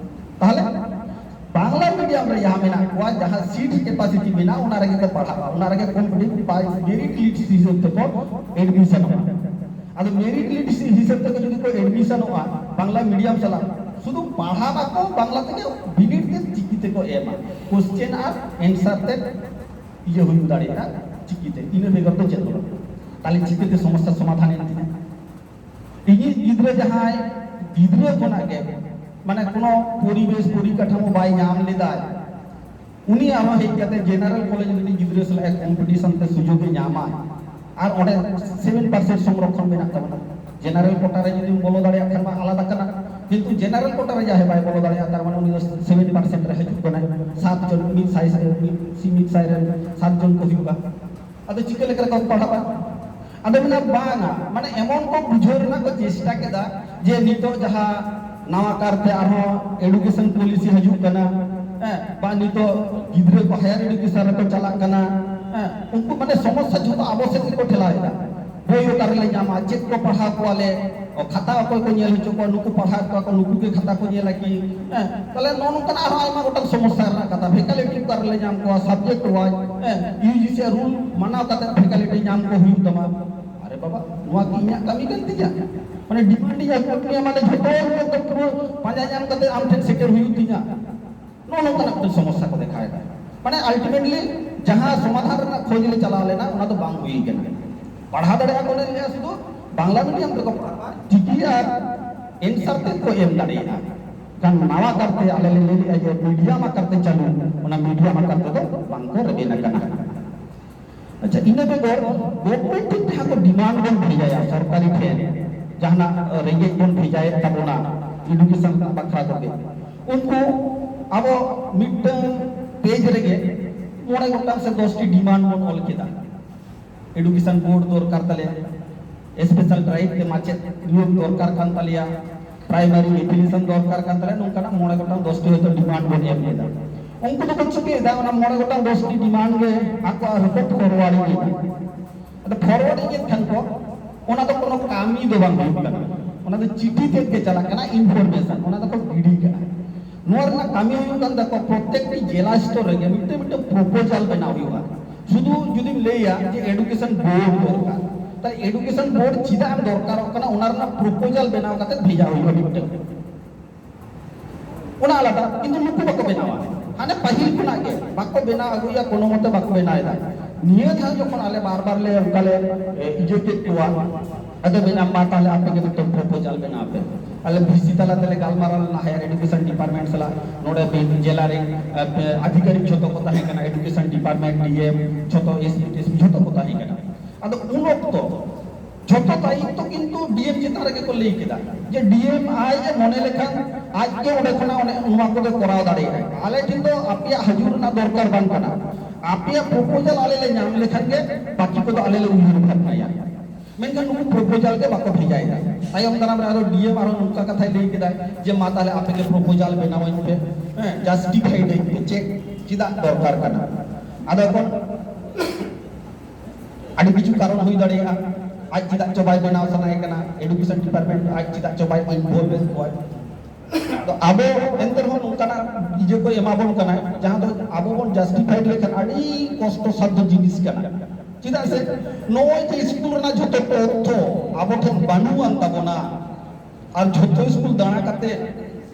ᱛᱟᱦᱞᱮ ᱵᱟᱝᱞᱟ ᱢᱤᱰᱤᱭᱟᱢ ᱨᱮ ᱡᱟᱦᱟᱸ ᱢᱮᱱᱟᱜ ᱠᱚᱣᱟ, ᱡᱟᱦᱟᱸ ᱥᱤᱴ ᱠᱮᱯᱟᱥᱤᱴᱤ ᱢᱮᱱᱟᱜᱼᱟ, ᱚᱱᱟ ᱨᱮᱜᱮ ᱠᱚ ᱯᱟᱲᱦᱟᱜᱼᱟ, ᱚᱱᱟ ᱨᱮᱜᱮ ᱠᱚᱢᱯᱞᱤᱴ ᱵᱟᱭ ᱢᱮᱨᱤᱴ ᱞᱤᱥᱴ ᱦᱤᱥᱟᱹᱵ ᱛᱮᱠᱚ ᱮᱰᱢᱤᱥᱚᱱᱚᱜᱼᱟ᱾ ᱟᱫᱚ ᱢᱮᱨᱤᱴ ᱞᱤᱥᱴ ᱦᱤᱥᱟᱹᱵ ᱛᱮᱠᱚ ᱡᱩᱫᱤ ᱠᱚ ᱮᱰᱢᱤᱥᱚᱱᱚᱜᱼᱟ ᱵᱟᱝᱞᱟ ᱢᱤᱰᱤᱭᱟᱢ ᱥᱟᱞᱟᱜ, ᱥᱩᱫᱷᱩ ᱯᱟᱲᱦᱟᱣ ᱟᱠᱚ ᱵᱟᱝᱞᱟ ᱛᱮᱜᱮ, ᱵᱤᱱᱤᱰ ᱛᱮ ᱪᱤᱠᱤ ᱛᱮᱠᱚ ᱮᱢᱟ, ᱠᱚᱥᱪᱮᱱ ᱟᱨ ᱮᱱᱥᱟᱨ ᱛᱮ ᱤᱭᱟᱹ ᱦᱩᱭ ᱫᱟᱲᱮᱭᱟᱜᱼᱟ ᱪᱤᱠᱤᱛᱮ, ᱤᱱᱟᱹ ᱵᱮᱜᱚᱨ ᱫᱚ ᱪᱮᱫ ᱦᱚᱸ ᱵᱟᱝ᱾ ᱛᱟᱦᱞᱮ ᱪᱤᱠᱟᱹᱛᱮ ᱥᱚᱢᱚᱥᱥᱟ ᱥᱚᱢᱟᱫᱷᱟᱱ ᱮᱱ ᱛᱤᱧᱟ? ᱤᱧᱤᱡ ᱜᱤᱫᱽᱨᱟᱹ ᱡᱟᱦᱟᱸᱭ ᱜᱤᱫᱽᱨᱟᱹ ᱠᱷᱚᱱᱟᱜ ᱜᱮ ᱢᱟᱱᱮ ᱠᱳᱱᱳ ᱯᱚᱨᱤᱵᱮᱥ ᱯᱚᱨᱤᱠᱟᱴᱷᱟᱢᱳ ᱵᱟᱭ ᱧᱟᱢ ᱞᱮᱫᱟᱭ, ᱩᱱᱤ ᱟᱨᱦᱚᱸ ᱦᱮᱡ ᱠᱟᱛᱮ ᱡᱮᱱᱟᱨᱮᱞ ᱠᱚᱞᱮᱡᱽ ᱨᱤᱱᱤᱡ ᱜᱤᱫᱽᱨᱟᱹ ᱥᱟᱞᱟᱜ ᱮ ᱠᱚᱢᱯᱤᱴᱤᱥᱚᱱ ᱛᱮ ᱥᱩᱡᱳᱜᱽ ᱮ ᱧᱟᱢᱟ, ᱟᱨ ᱚᱸᱰᱮ ᱥᱮᱵᱷᱮᱱ ᱯᱟᱨᱥᱮᱱᱴ ᱥᱚᱝᱨᱚᱠᱷᱚᱱ ᱢᱮᱱᱟᱜ ᱛᱟᱵᱚᱱᱟ᱾ ᱡᱮᱱᱟᱨᱮᱞ ᱠᱳᱴᱟ ᱨᱮ ᱡᱩᱫᱤᱢ ᱵᱚᱞᱚ ᱫᱟᱲᱮᱭᱟᱜ ᱠᱷᱟᱱ ᱢᱟ ᱟᱞᱟᱫᱟ ᱠᱟᱱᱟ, ᱠᱤᱱᱛᱩ ᱡᱮᱱᱟᱨᱮᱞ ᱠᱳᱴᱟ ᱨᱮ ᱡᱟᱦᱟᱸᱭ ᱵᱟᱭ ᱵᱚᱞᱚ ᱫᱟᱲᱮᱭᱟᱜᱼᱟ, ᱛᱟᱨ ᱢᱟᱱᱮ ᱩᱱᱤ ᱫᱚ ᱥᱮᱵᱷᱮᱱ ᱯᱟᱨᱥᱮᱱᱴ ᱨᱮ ᱦᱤᱡᱩᱜ ᱠᱟᱱᱟᱭ, ᱥᱟᱛ ᱡᱚᱱ, ᱢᱤᱫ ᱥᱟᱭ, ᱢᱤᱫ ᱥᱤ ᱢᱤᱫ ᱥᱟᱭ ᱨᱮᱱ ᱥᱟᱛ ᱡᱚᱱ ᱠᱚ ᱦᱩᱭᱩᱜᱼᱟ᱾ ᱟᱫᱚ ᱪᱤᱠᱟᱹ ᱞᱮᱠᱟ ᱨᱮᱠᱚ ᱯᱟᱲᱦᱟᱜᱼᱟ? ᱟᱫᱚ ᱢᱮᱱᱟ ᱵᱟᱝᱟ, ᱢᱟᱱᱮ ᱮᱢᱚᱱ ᱠᱚ ᱵᱩᱡᱷᱟᱹᱣ ᱨᱮᱱᱟᱜ ᱠᱚ ᱪᱮᱥᱴᱟ ᱠᱮᱫᱟ ᱡᱮ ᱱᱤᱛᱚᱜ ᱡᱟᱦᱟᱸ ᱱᱟᱣᱟ ᱠᱟᱨᱛᱮ ᱟᱨᱦᱚᱸ ᱮᱰᱩᱠᱮᱥᱚᱱ ᱯᱚᱞᱤᱥᱤ ᱦᱤᱡᱩᱜ ᱠᱟᱱᱟ, ᱦᱮᱸ, ᱵᱟ ᱱᱤᱛᱚᱜ ᱜᱤᱫᱽᱨᱟᱹ ᱠᱚ ᱦᱟᱭᱟᱨ ᱮᱰᱩᱠᱮᱥᱚᱱ ᱨᱮᱠᱚ ᱪᱟᱞᱟᱜ ᱠᱟᱱᱟ, ᱦᱮᱸ, ᱩᱱᱠᱩ ᱢᱟᱱᱮ ᱥᱚᱢᱚᱥᱥᱟ ᱡᱷᱚᱛᱚ ᱟᱵᱚ ᱥᱮᱫ ᱜᱮᱠᱚ ᱴᱷᱮᱞᱟᱣ ᱮᱫᱟ᱾ ᱵᱳᱭ ᱚᱠᱟ ᱨᱮᱞᱮ ᱧᱟᱢᱟ, ᱪᱮᱫ ᱠᱚ ᱯᱟᱲᱦᱟᱣ ᱠᱚᱣᱟᱞᱮ, ᱚ, ᱠᱷᱟᱛᱟ ᱚᱠᱚᱭ ᱠᱚ ᱧᱮᱞ ᱦᱚᱪᱚ ᱠᱚᱣᱟ, ᱱᱩᱠᱩ ᱯᱟᱲᱦᱟᱣ ᱠᱚᱣᱟ ᱠᱚ, ᱱᱩᱠᱩ ᱜᱮ ᱠᱷᱟᱛᱟ ᱠᱚ ᱧᱮᱞᱟ ᱠᱤ, ᱦᱮᱸ, ᱛᱟᱦᱞᱮ ᱱᱚᱜᱼᱚ ᱱᱚᱝᱠᱟᱱᱟᱜ ᱟᱨᱦᱚᱸ ᱟᱭᱢᱟ ᱜᱚᱴᱟᱝ ᱥᱚᱢᱚᱥᱥᱟ ᱨᱮᱱᱟᱜ ᱠᱟᱛᱷᱟ, ᱯᱷᱮᱠᱟᱞᱤᱴᱤ ᱚᱠᱟ ᱨᱮᱞᱮ ᱧᱟᱢ ᱠᱚᱣᱟ, ᱥᱟᱵᱡᱮᱠᱴ ᱣᱟᱭᱤᱡ, ᱦᱮᱸ, ᱤᱭᱩ ᱡᱤ ᱥᱤ ᱨᱩᱞ ᱢᱟᱱᱟᱣ ᱠᱟᱛᱮ ᱯᱷᱮᱠᱟᱞᱤᱴᱤ ᱧᱟᱢ ᱠᱚ ᱦᱩᱭᱩᱜ ᱛᱟᱢᱟ᱾ ᱟᱨᱮ ᱵᱟᱵᱟ, ᱱᱚᱣᱟ ᱠᱤ ᱤᱧᱟᱹᱜ ᱠᱟᱹᱢᱤ ᱠᱟᱱ ᱛᱤᱧᱟ? ᱢᱟᱱᱮ ᱰᱤᱢᱟᱱᱰ ᱤᱧ ᱟᱹᱜᱩ ᱟᱫ ᱢᱮᱭᱟ, ᱢᱟᱱᱮ ᱡᱷᱚᱛᱚ ᱦᱚᱲ ᱮᱠᱫᱚᱢ ᱯᱩᱨᱟᱹ ᱯᱟᱸᱡᱟ ᱧᱟᱢ ᱠᱟᱛᱮ ᱟᱢ ᱴᱷᱮᱱ ᱥᱮᱴᱮᱨ ᱦᱩᱭᱩᱜ ᱛᱤᱧᱟ᱾ ᱱᱚᱜᱼᱚ ᱱᱚᱝᱠᱟᱱᱟᱜ ᱢᱤᱫᱴᱮᱱ ᱥᱚᱢᱚᱥᱥᱟ ᱠᱚ ᱫᱮᱠᱷᱟᱣ ᱮᱫᱟ᱾ ᱢᱟᱱᱮ ᱟᱞᱴᱤᱢᱮᱴᱞᱤ ᱡᱟᱦᱟᱸ ᱥᱚᱢᱟᱫᱷᱟᱱ ᱨᱮᱱᱟᱜ ᱠᱷᱚᱡᱽ ᱞᱮ ᱪᱟᱞᱟᱣ ᱞᱮᱱᱟ, ᱚᱱᱟ ᱫᱚ ᱵᱟᱝ ᱦᱩᱭ ᱠᱟᱱᱟ᱾ ᱯᱟᱲᱦᱟᱣ ᱫᱟᱲᱮᱭᱟᱜᱼᱟ ᱠᱚ ᱞᱟᱹᱭᱟ ᱥᱩᱫᱷᱩ ᱵᱟᱝᱞᱟ ᱢᱤᱰᱤᱭᱟᱢ ᱛᱮᱠᱚ ᱯᱟᱲᱦᱟᱜᱼᱟ, ᱪᱤᱠᱤ ᱟᱨ ᱮᱱᱥᱟᱨ ᱛᱮᱫ ᱠᱚ ᱮᱢ ᱫᱟᱲᱮᱭᱟᱜᱼᱟ᱾ ᱠᱷᱟᱱ ᱱᱟᱣᱟ ᱠᱟᱨᱛᱮ ᱟᱞᱮ ᱞᱮ ᱞᱟᱹᱭ ᱞᱮᱜᱼᱟ ᱡᱮ ᱢᱤᱰᱤᱭᱟᱢ ᱟᱠᱟᱨ ᱛᱮ ᱪᱟᱹᱞᱩ, ᱚᱱᱟ ᱢᱤᱰᱤᱭᱟᱢ ᱟᱠᱟᱨ ᱛᱮᱫᱚ ᱵᱟᱝ ᱠᱚ ᱨᱮᱵᱮᱱ ᱟᱠᱟᱱᱟ᱾ ᱟᱪᱪᱷᱟ, ᱤᱱᱟᱹ ᱵᱮᱜᱚᱨ ᱜᱚᱵᱷᱚᱨᱱᱢᱮᱱᱴ ᱴᱷᱮᱱ ᱡᱟᱦᱟᱸ ᱠᱚ ᱰᱤᱢᱟᱱᱰ ᱵᱚᱱ ᱵᱷᱮᱡᱟᱭᱟ ᱥᱚᱨᱠᱟᱨᱤ ᱴᱷᱮᱱ, ᱡᱟᱦᱟᱱᱟᱜ ᱨᱮᱸᱜᱮᱡ ᱵᱚᱱ ᱵᱷᱮᱡᱟᱭᱮᱫ ᱛᱟᱵᱚᱱᱟ ᱮᱰᱩᱠᱮᱥᱚᱱ ᱨᱮᱱᱟᱜ ᱵᱟᱠᱷᱨᱟ ᱠᱚᱜᱮ, ᱩᱱᱠᱩ ᱟᱵᱚ ᱢᱤᱫᱴᱟᱝ ᱯᱮᱡᱽ ᱨᱮᱜᱮ ᱢᱚᱬᱮ ᱜᱚᱴᱟᱝ ᱥᱮ ᱫᱚᱥᱴᱤ ᱰᱤᱢᱟᱱᱰ ᱵᱚᱱ ᱚᱞ ᱠᱮᱫᱟ᱾ ᱮᱰᱩᱠᱮᱥᱚᱱ ᱵᱳᱨᱰ ᱫᱚᱨᱠᱟᱨ ᱛᱟᱞᱮᱭᱟ, ᱥᱯᱮᱥᱟᱞ ᱴᱨᱟᱭᱤᱵ ᱛᱮ ᱢᱟᱪᱮᱫ ᱱᱤᱭᱳᱜ ᱫᱚᱨᱠᱟᱨ ᱠᱟᱱ ᱛᱟᱞᱮᱭᱟ, ᱯᱨᱟᱭᱢᱟᱨᱤ ᱮᱯᱷᱤᱞᱤᱭᱮᱥᱚᱱ ᱫᱚᱨᱠᱟᱨ ᱠᱟᱱ ᱛᱟᱞᱮᱭᱟ, ᱱᱚᱝᱠᱟᱱᱟᱜ ᱢᱚᱬᱮ ᱜᱚᱴᱟᱝ ᱫᱚᱥᱴᱤ ᱦᱚᱭᱛᱳ ᱰᱤᱢᱟᱱᱰ ᱵᱚᱱ ᱮᱢ ᱞᱮᱫᱟ᱾ ᱩᱱᱠᱩ ᱫᱚᱠᱚ ᱪᱤᱠᱟᱹᱭᱮᱫᱟ, ᱚᱱᱟ ᱢᱚᱬᱮ ᱜᱚᱴᱟᱝ ᱫᱚᱥᱴᱤ ᱰᱤᱢᱟᱱᱰ ᱜᱮ ᱟᱠᱚᱣᱟᱜ ᱨᱤᱯᱳᱨᱴ ᱯᱷᱚᱨᱣᱟᱨᱰᱤᱝ ᱮᱫᱟ᱾ ᱟᱫᱚ ᱯᱷᱚᱨᱣᱟᱨᱰᱤᱝ ᱮᱫ ᱠᱷᱟᱱ ᱠᱚ, ᱚᱱᱟ ᱫᱚ ᱠᱳᱱᱳ ᱠᱟᱹᱢᱤ ᱫᱚ ᱵᱟᱝ ᱦᱩᱭᱩᱜ ᱠᱟᱱᱟ, ᱚᱱᱟ ᱫᱚ ᱪᱤᱴᱷᱤ ᱛᱮᱫ ᱜᱮ ᱪᱟᱞᱟᱜ ᱠᱟᱱᱟ, ᱤᱱᱯᱷᱚᱨᱢᱮᱥᱚᱱ, ᱚᱱᱟ ᱫᱚᱠᱚ ᱜᱤᱰᱤ ᱠᱟᱜᱼᱟ᱾ ᱱᱚᱣᱟ ᱨᱮᱱᱟᱜ ᱠᱟᱹᱢᱤ ᱦᱩᱭᱩᱜ ᱠᱟᱱ ᱛᱟᱠᱚᱣᱟ ᱯᱨᱚᱛᱮᱠᱴᱤ ᱡᱮᱞᱟ ᱥᱛᱚᱨ ᱨᱮᱜᱮ ᱢᱤᱫᱴᱮᱱ ᱢᱤᱫᱴᱮᱱ ᱯᱨᱚᱯᱳᱡᱟᱞ ᱵᱮᱱᱟᱣ ᱦᱩᱭᱩᱜᱼᱟ᱾ ᱥᱩᱫᱷᱩ ᱡᱩᱫᱤᱢ ᱞᱟᱹᱭᱟ ᱡᱮ ᱮᱰᱩᱠᱮᱥᱚᱱ ᱵᱳᱨᱰ ᱫᱚᱨᱠᱟᱨ, ᱛᱟᱦᱞᱮ ᱮᱰᱩᱠᱮᱥᱚᱱ ᱵᱳᱨᱰ ᱪᱮᱫᱟᱜ ᱮᱢ ᱫᱚᱨᱠᱟᱨᱚᱜ ᱠᱟᱱᱟ, ᱚᱱᱟ ᱨᱮᱱᱟᱜ ᱯᱨᱚᱯᱳᱡᱟᱞ ᱵᱮᱱᱟᱣ ᱠᱟᱛᱮ ᱵᱷᱮᱡᱟ ᱦᱩᱭᱩᱜᱼᱟ ᱢᱤᱫᱴᱮᱱ᱾ ᱚᱱᱟ ᱟᱞᱟᱫᱟ, ᱠᱤᱱᱛᱩ ᱱᱩᱠᱩ ᱵᱟᱠᱚ ᱵᱮᱱᱟᱣᱟ᱾ ᱦᱟᱱᱮ ᱯᱟᱹᱦᱤᱞ ᱠᱷᱚᱱᱟᱜ ᱜᱮ ᱵᱟᱠᱚ ᱵᱮᱱᱟᱣ ᱟᱹᱜᱩᱭᱟ, ᱠᱳᱱᱳ ᱢᱚᱛᱮ ᱵᱟᱠᱚ ᱵᱮᱱᱟᱣ ᱮᱫᱟ᱾ ᱱᱤᱭᱟᱹ ᱫᱷᱟᱣ ᱡᱚᱠᱷᱚᱱ ᱟᱞᱮ ᱵᱟᱨ ᱵᱟᱨ ᱞᱮ ᱚᱱᱠᱟ ᱞᱮ ᱮ, ᱤᱭᱟᱹ ᱠᱮᱫ ᱠᱚᱣᱟ, ᱟᱫᱚ ᱢᱮᱱᱟ, "ᱢᱟ ᱛᱟᱦᱞᱮ ᱟᱯᱮ ᱜᱮ ᱢᱤᱫᱴᱮᱱ ᱯᱨᱚᱯᱳᱡᱟᱞ ᱵᱮᱱᱟᱣ ᱯᱮ᱾" ᱟᱞᱮ ᱵᱷᱤᱥᱤ ᱛᱟᱞᱟ ᱛᱮᱞᱮ ᱜᱟᱞᱢᱟᱨᱟᱣ ᱞᱮᱱᱟ ᱦᱟᱭᱟᱨ ᱮᱰᱩᱠᱮᱥᱚᱱ ᱰᱤᱯᱟᱨᱴᱢᱮᱱᱴ ᱥᱟᱞᱟᱜ᱾ ᱱᱚᱰᱮ ᱵᱤ-, ᱡᱮᱞᱟ ᱨᱮᱱ ᱮ, ᱟᱫᱷᱤᱠᱟᱨᱤᱠ ᱡᱷᱚᱛᱚ ᱠᱚ ᱛᱟᱦᱮᱸ ᱠᱟᱱᱟ, ᱮᱰᱩᱠᱮᱥᱚᱱ ᱰᱤᱯᱟᱨᱴᱢᱮᱱᱴ, ᱰᱤ ᱮᱢ, ᱡᱷᱚᱛᱚ S P, T S P, ᱡᱷᱚᱛᱚ ᱠᱚ ᱛᱟᱦᱮᱸ ᱠᱟᱱᱟ᱾ ᱟᱫᱚ ᱩᱱ ᱚᱠᱛᱚ ᱡᱷᱚᱛᱚ ᱫᱟᱭᱤᱛᱛᱚ ᱠᱤᱱᱛᱩ ᱰᱤ ᱮᱢ ᱪᱮᱛᱟᱱ ᱨᱮᱜᱮ ᱠᱚ ᱞᱟᱹᱭ ᱠᱮᱫᱟ ᱡᱮ ᱰᱤ ᱮᱢ ᱟᱡ ᱮ ᱢᱚᱱᱮ ᱞᱮᱠᱷᱟᱱ ᱟᱡ ᱜᱮ ᱚᱸᱰᱮ ᱠᱷᱚᱱᱟᱜ ᱚᱱᱮ ᱱᱚᱣᱟ ᱠᱚᱫᱚ ᱠᱚᱨᱟᱣ ᱫᱟᱲᱮᱭᱟᱜᱼᱟ᱾ ᱟᱞᱮ ᱴᱷᱮᱱ ᱫᱚ ᱟᱯᱮᱭᱟᱜ ᱦᱤᱡᱩᱜ ᱨᱮᱱᱟᱜ ᱫᱚᱨᱠᱟᱨ ᱵᱟᱝ ᱠᱟᱱᱟ, ᱟᱯᱮᱭᱟᱜ ᱯᱨᱚᱯᱳᱡᱟᱞ ᱟᱞᱮ ᱞᱮ ᱧᱟᱢ ᱞᱮᱠᱷᱟᱱ ᱜᱮ ᱵᱟᱹᱠᱤ ᱠᱚᱫᱚ ᱟᱞᱮ ᱞᱮ ᱩᱭᱦᱟᱹᱨ ᱵᱷᱟᱵᱽᱱᱟᱭᱟ᱾ ᱢᱮᱱᱠᱷᱟᱱ ᱱᱩᱠᱩ ᱯᱨᱚᱯᱳᱡᱟᱞ ᱜᱮ ᱵᱟᱠᱚ ᱵᱷᱮᱡᱟᱭᱮᱫᱟ᱾ ᱛᱟᱭᱚᱢ ᱫᱟᱨᱟᱢ ᱨᱮ ᱟᱨᱚ ᱰᱤ ᱮᱢ ᱟᱨᱚ ᱱᱚᱝᱠᱟ ᱠᱟᱛᱷᱟᱭ ᱞᱟᱹᱭ ᱠᱮᱫᱟ ᱡᱮ, "ᱢᱟ ᱛᱟᱦᱞᱮ ᱟᱯᱮ ᱜᱮ ᱯᱨᱚᱯᱳᱡᱟᱞ ᱵᱮᱱᱟᱣᱟᱹᱧ ᱯᱮ, ᱦᱮᱸ, ᱡᱟᱥᱴᱤᱯᱷᱟᱭᱤᱰ ᱟᱹᱧ ᱯᱮ, ᱪᱮᱫ, ᱪᱮᱫᱟᱜ ᱫᱚᱨᱠᱟᱨ ᱠᱟᱱᱟ?" ᱟᱫᱚ ᱮᱠᱷᱚᱱ ᱟᱹᱰᱤ ᱠᱤᱪᱷᱩ ᱠᱟᱨᱚᱱ ᱦᱩᱭ ᱫᱟᱲᱮᱭᱟᱜᱼᱟ᱾ ᱟᱡ ᱪᱮᱫᱟᱜ ᱪᱚ ᱵᱟᱭ ᱵᱮᱱᱟᱣ ᱥᱟᱱᱟᱭᱮ ᱠᱟᱱᱟ, ᱮᱰᱩᱠᱮᱥᱚᱱ ᱰᱤᱯᱟᱨᱴᱢᱮᱱᱴ ᱟᱡ ᱪᱮᱫᱟᱜ ᱪᱚ ᱵᱟᱭ ᱤᱱᱵᱷᱚᱞᱵᱷ ᱮᱫ ᱠᱚᱣᱟ᱾ ᱟᱫᱚ ᱟᱵᱚ ᱮᱱᱛᱮ ᱨᱮᱦᱚᱸ ᱱᱚᱝᱠᱟᱱᱟᱜ ᱤᱭᱟᱹ ᱠᱚ ᱮᱢᱟ ᱵᱚᱱ ᱠᱟᱱᱟ, ᱡᱟᱦᱟᱸ ᱫᱚ ᱟᱵᱚ ᱵᱚᱱ ᱡᱟᱥᱴᱤᱯᱷᱟᱭᱮᱰ ᱞᱮᱠᱷᱟᱱ ᱟᱹᱰᱤ ᱠᱚᱥᱴᱚ ᱥᱟᱫᱽᱫᱷᱚ ᱡᱤᱱᱤᱥ ᱠᱟᱱᱟ᱾ ᱪᱮᱫᱟᱜ ᱥᱮ ᱱᱚᱜᱼᱚᱭ ᱡᱮ ᱥᱠᱩᱞ ᱨᱮᱱᱟᱜ ᱡᱷᱚᱛᱚ ᱛᱚᱛᱛᱷᱚ ᱟᱵᱚ ᱴᱷᱮᱱ ᱵᱟᱹᱱᱩᱜ ᱟᱱ ᱛᱟᱵᱚᱱᱟ, ᱟᱨ ᱡᱷᱚᱛᱚ ᱥᱠᱩᱞ ᱫᱟᱬᱟ ᱠᱟᱛᱮ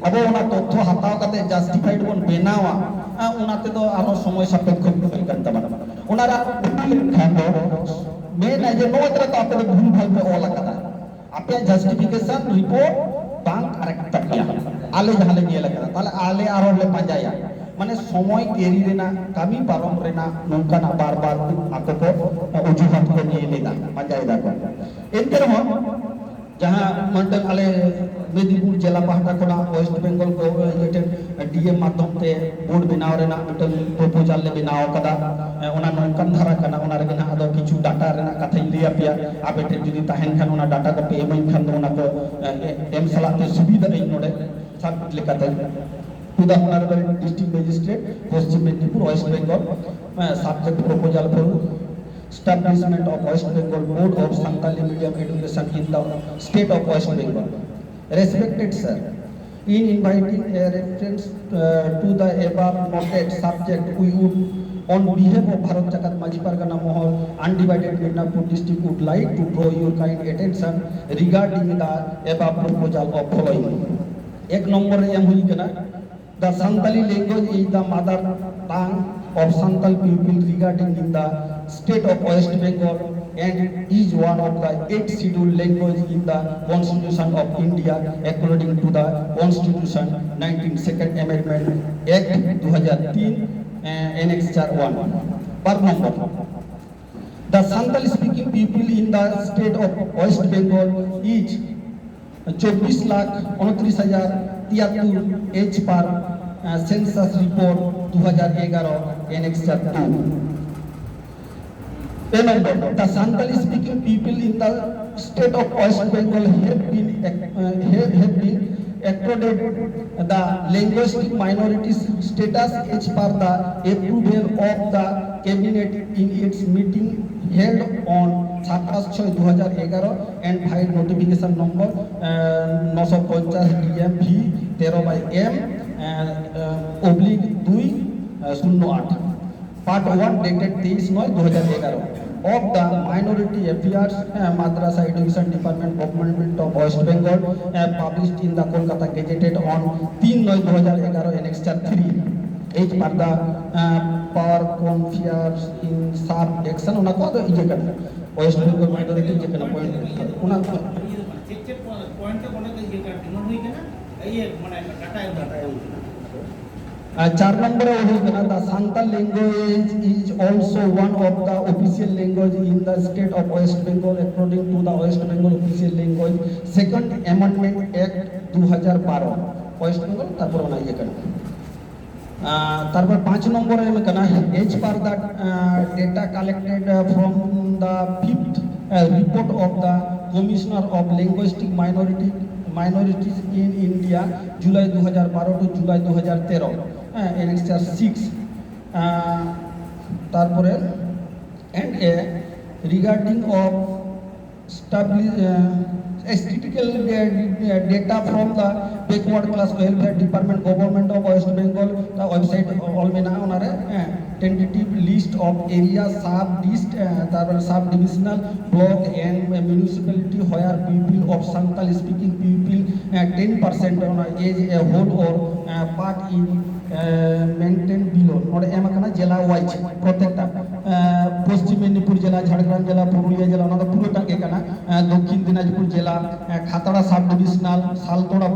ᱟᱵᱚ ᱚᱱᱟ ᱛᱚᱛᱛᱷᱚ ᱦᱟᱛᱟᱣ ᱠᱟᱛᱮ ᱡᱟᱥᱴᱤᱯᱷᱟᱭᱤᱰ ᱵᱚᱱ ᱵᱮᱱᱟᱣᱟ, ᱟᱨ ᱚᱱᱟ ᱛᱮᱫᱚ ᱟᱨᱦᱚᱸ ᱥᱚᱢᱚᱭ ᱥᱟᱯᱮᱠᱠᱷᱚ ᱵᱤᱥᱚᱭ ᱠᱟᱱ ᱛᱟᱵᱚᱱᱟ᱾ ᱚᱱᱟ ᱨᱮ ᱟᱵᱚ ᱵᱷᱩᱞ ᱞᱮᱱᱠᱷᱟᱱ ᱫᱚ ᱢᱮᱱᱟ ᱡᱮ ᱱᱚᱣᱟ ᱛᱟᱞᱟ ᱫᱚ ᱟᱯᱮ ᱫᱚ ᱵᱷᱩᱞ ᱵᱷᱟᱞ ᱯᱮ ᱚᱞ ᱟᱠᱟᱫᱟ, ᱟᱯᱮᱭᱟᱜ ᱡᱟᱥᱴᱤᱯᱷᱤᱠᱮᱥᱚᱱ ᱨᱤᱯᱳᱨᱴ ᱵᱟᱝ ᱠᱟᱨᱮᱠᱴ ᱛᱟᱯᱮᱭᱟ, ᱟᱞᱮ ᱡᱟᱦᱟᱸ ᱞᱮ ᱧᱮᱞ ᱟᱠᱟᱫᱟ, ᱛᱟᱦᱞᱮ ᱟᱞᱮ ᱟᱨᱦᱚᱸ ᱞᱮ ᱯᱟᱸᱡᱟᱭᱟ᱾ ᱢᱟᱱᱮ ᱥᱚᱢᱚᱭ ᱠᱮᱨᱤ ᱨᱮᱱᱟᱜ, ᱠᱟᱹᱢᱤ ᱯᱟᱨᱚᱢ ᱨᱮᱱᱟᱜ ᱱᱚᱝᱠᱟᱱᱟᱜ ᱵᱟᱨ ᱵᱟᱨ ᱟᱠᱚ ᱠᱚ ᱚᱡᱩᱦᱟᱛ ᱠᱚ ᱧᱮᱞ ᱮᱫᱟ, ᱯᱟᱸᱡᱟᱭ ᱫᱟ ᱠᱚ᱾ ᱮᱱᱛᱮ ᱨᱮᱦᱚᱸ ᱡᱟᱦᱟᱸ ᱢᱤᱫᱴᱟᱝ ᱟᱞᱮ ᱢᱮᱫᱤᱱᱤᱯᱩᱨ ᱡᱮᱞᱟ ᱯᱟᱦᱴᱟ ᱠᱷᱚᱱᱟᱜ ᱳᱭᱮᱥᱴ ᱵᱮᱝᱜᱚᱞ ᱜᱚ-, ᱤᱭᱟᱹ ᱴᱷᱮᱱ ᱰᱤ ᱮᱢ ᱢᱟᱫᱽᱫᱷᱚᱢ ᱛᱮ ᱵᱳᱨᱰ ᱵᱮᱱᱟᱣ ᱨᱮᱱᱟᱜ ᱢᱤᱫᱴᱟᱝ ᱯᱨᱚᱯᱳᱡᱟᱞ ᱞᱮ ᱵᱮᱱᱟᱣ ᱟᱠᱟᱫᱟ᱾ ᱮ, ᱚᱱᱟ ᱱᱚᱝᱠᱟᱱ ᱫᱷᱟᱨᱟ ᱠᱟᱱᱟ, ᱚᱱᱟ ᱨᱮᱜᱮ ᱱᱟᱦᱟᱜ ᱟᱫᱚ ᱠᱤᱪᱷᱩ ᱰᱟᱴᱟ ᱨᱮᱱᱟᱜ ᱠᱟᱛᱷᱟᱧ ᱞᱟᱹᱭ ᱟᱯᱮᱭᱟ᱾ ᱟᱯᱮ ᱴᱷᱮᱱ ᱡᱩᱫᱤ ᱛᱟᱦᱮᱱ ᱠᱷᱟᱱ ᱚᱱᱟ ᱰᱟᱴᱟ ᱠᱚᱯᱮ ᱮᱢᱟᱹᱧ ᱠᱷᱟᱱ ᱫᱚ ᱚᱱᱟ ᱠᱚ, ᱮ, ᱮ, ᱮᱢ ᱥᱟᱞᱟᱜ ᱛᱮ ᱥᱩᱵᱤᱫᱷᱟᱜ ᱟᱹᱧ ᱱᱚᱰᱮ ᱥᱟᱵᱢᱤᱴ ᱞᱮᱠᱟᱛᱮ᱾ To the Honorable District Magistrate, Paschim Medinipur, West Bengal, uh, subject proposal for establishment of West Bengal Board of Santali Medium Education in the state of West Bengal. Respected sir, in inviting a reference, uh, to the above noted subject, we would, on behalf of Bharat Jakat Manjhi Pargana Mohol, undivided Medinipur district, would like to draw your kind attention regarding the above proposal of following. ᱮᱠ number ᱨᱮ ᱮᱢ ᱦᱩᱭ ᱠᱟᱱᱟ, The Santali language is the mother tongue of Santal people regarding in the state of West Bengal and is one of the eight scheduled language in the Constitution of India according to the Constitution nineteen Second Amendment Act two thousand three, uh, Annexure one. Per number. The Santal speaking people in the state of West Bengal is চব্বিশ লাখ ঊনত্রিশ হাজার তিয়াত্তর as per, uh, census report দু হাজার এগারো, Annexure two. A number, the Santali speaking people in the state of West Bengal have been, uh, have, have been accorded the linguistic minorities status as per the approval of the cabinet in its meeting held on সাতাশ ছয় দু হাজার এগারো and file notification number, uh, নশো পঞ্চাশ D M V তেরো by M, uh, uh, oblique দুই শূন্য আট. Part one dated তেইশ নয় দু হাজার এগারো of the Minority Affairs, uh, Madrasa Education Department, Government of West Bengal, uh, published in the Kolkata Gazetted on তিন নয় দু হাজার এগারো, Annexure three. As per the, uh, power conferred in sub action, ᱚᱱᱟ ᱠᱚ ᱟᱫᱚ ᱤᱭᱟᱹ ᱠᱟᱱᱟ, West Bengal minority ᱤᱭᱟᱹ ᱠᱟᱱᱟ, point ᱚᱱᱟ ᱪᱮᱠ ᱪᱮᱠ ᱯᱚᱭᱮᱱᱴ ᱠᱚ ᱚᱸᱰᱮ ᱫᱚ ᱤᱭᱟᱹ ᱠᱟᱱᱟ, ᱰᱤᱱᱳᱴ ᱦᱩᱭ ᱠᱟᱱᱟ, ᱤᱭᱟᱹ ᱢᱟᱱᱮ ᱰᱟᱴᱟ ᱮᱢ ᱠᱟᱱᱟ᱾ ᱟᱨ ᱪᱟᱨ ᱱᱚᱢᱵᱚᱨ ᱨᱮ ᱦᱩᱭᱩᱜ ᱠᱟᱱᱟ, the Santal language is also one of the official language in the state of West Bengal according to the West Bengal Official Language Second Amendment Act ᱫᱩ ᱦᱟᱡᱟᱨ ᱵᱟᱨᱚ, West Bengal, ᱛᱟᱨᱯᱚᱨ ᱚᱱᱟ ᱤᱭᱟᱹ ᱠᱟᱱᱟ᱾ ᱟᱨ ᱛᱟᱨᱯᱚᱨ ᱯᱟᱸᱪ ᱱᱚᱢᱵᱚᱨ ᱨᱮ ᱮᱢ ᱠᱟᱱᱟ, as per the, uh, data collected, uh, from the fifth, uh, report of the Commissioner of Linguistic Minority, Minorities in India, July দু হাজার বারো to July দু হাজার তেরো, হ্যাঁ, Annexure six. আহ, তারপরে and a regarding of establish, uh, statistical, uh, data from the Backward Class Welfare Department, Government of West Bengal, the website all ᱢᱮᱱᱟᱜᱼᱟ ᱚᱱᱟᱨᱮ, ᱦᱮᱸ᱾ tentative list of area sub dist, uh, তারপরে sub divisional block and municipality where people of Santal speaking people uh, ten percent on age a whole or uh, part in uh, maintain below. ᱱᱚᱰᱮ ᱮᱢ ᱟᱠᱟᱱᱟ ᱡᱮᱞᱟ wise ᱯᱨᱚᱛᱮᱠᱴᱟ᱾ Paschim Medinipur ᱡᱮᱞᱟ, ᱡᱷᱟᱲᱜᱨᱟᱢ ᱡᱮᱞᱟ, ᱯᱩᱨᱩᱞᱤᱭᱟᱹ ᱡᱮᱞᱟ, ᱚᱱᱟ ᱫᱚ ᱯᱩᱨᱟᱹᱴᱟᱜ ᱜᱮ ᱠᱟᱱᱟ᱾ ᱫᱚᱠᱠᱷᱤᱱ ᱫᱤᱱᱟᱡᱽᱯᱩᱨ ᱡᱮᱞᱟ, ᱠᱷᱟᱛᱲᱟ sub divisional, ᱥᱟᱞᱛᱳᱲᱟ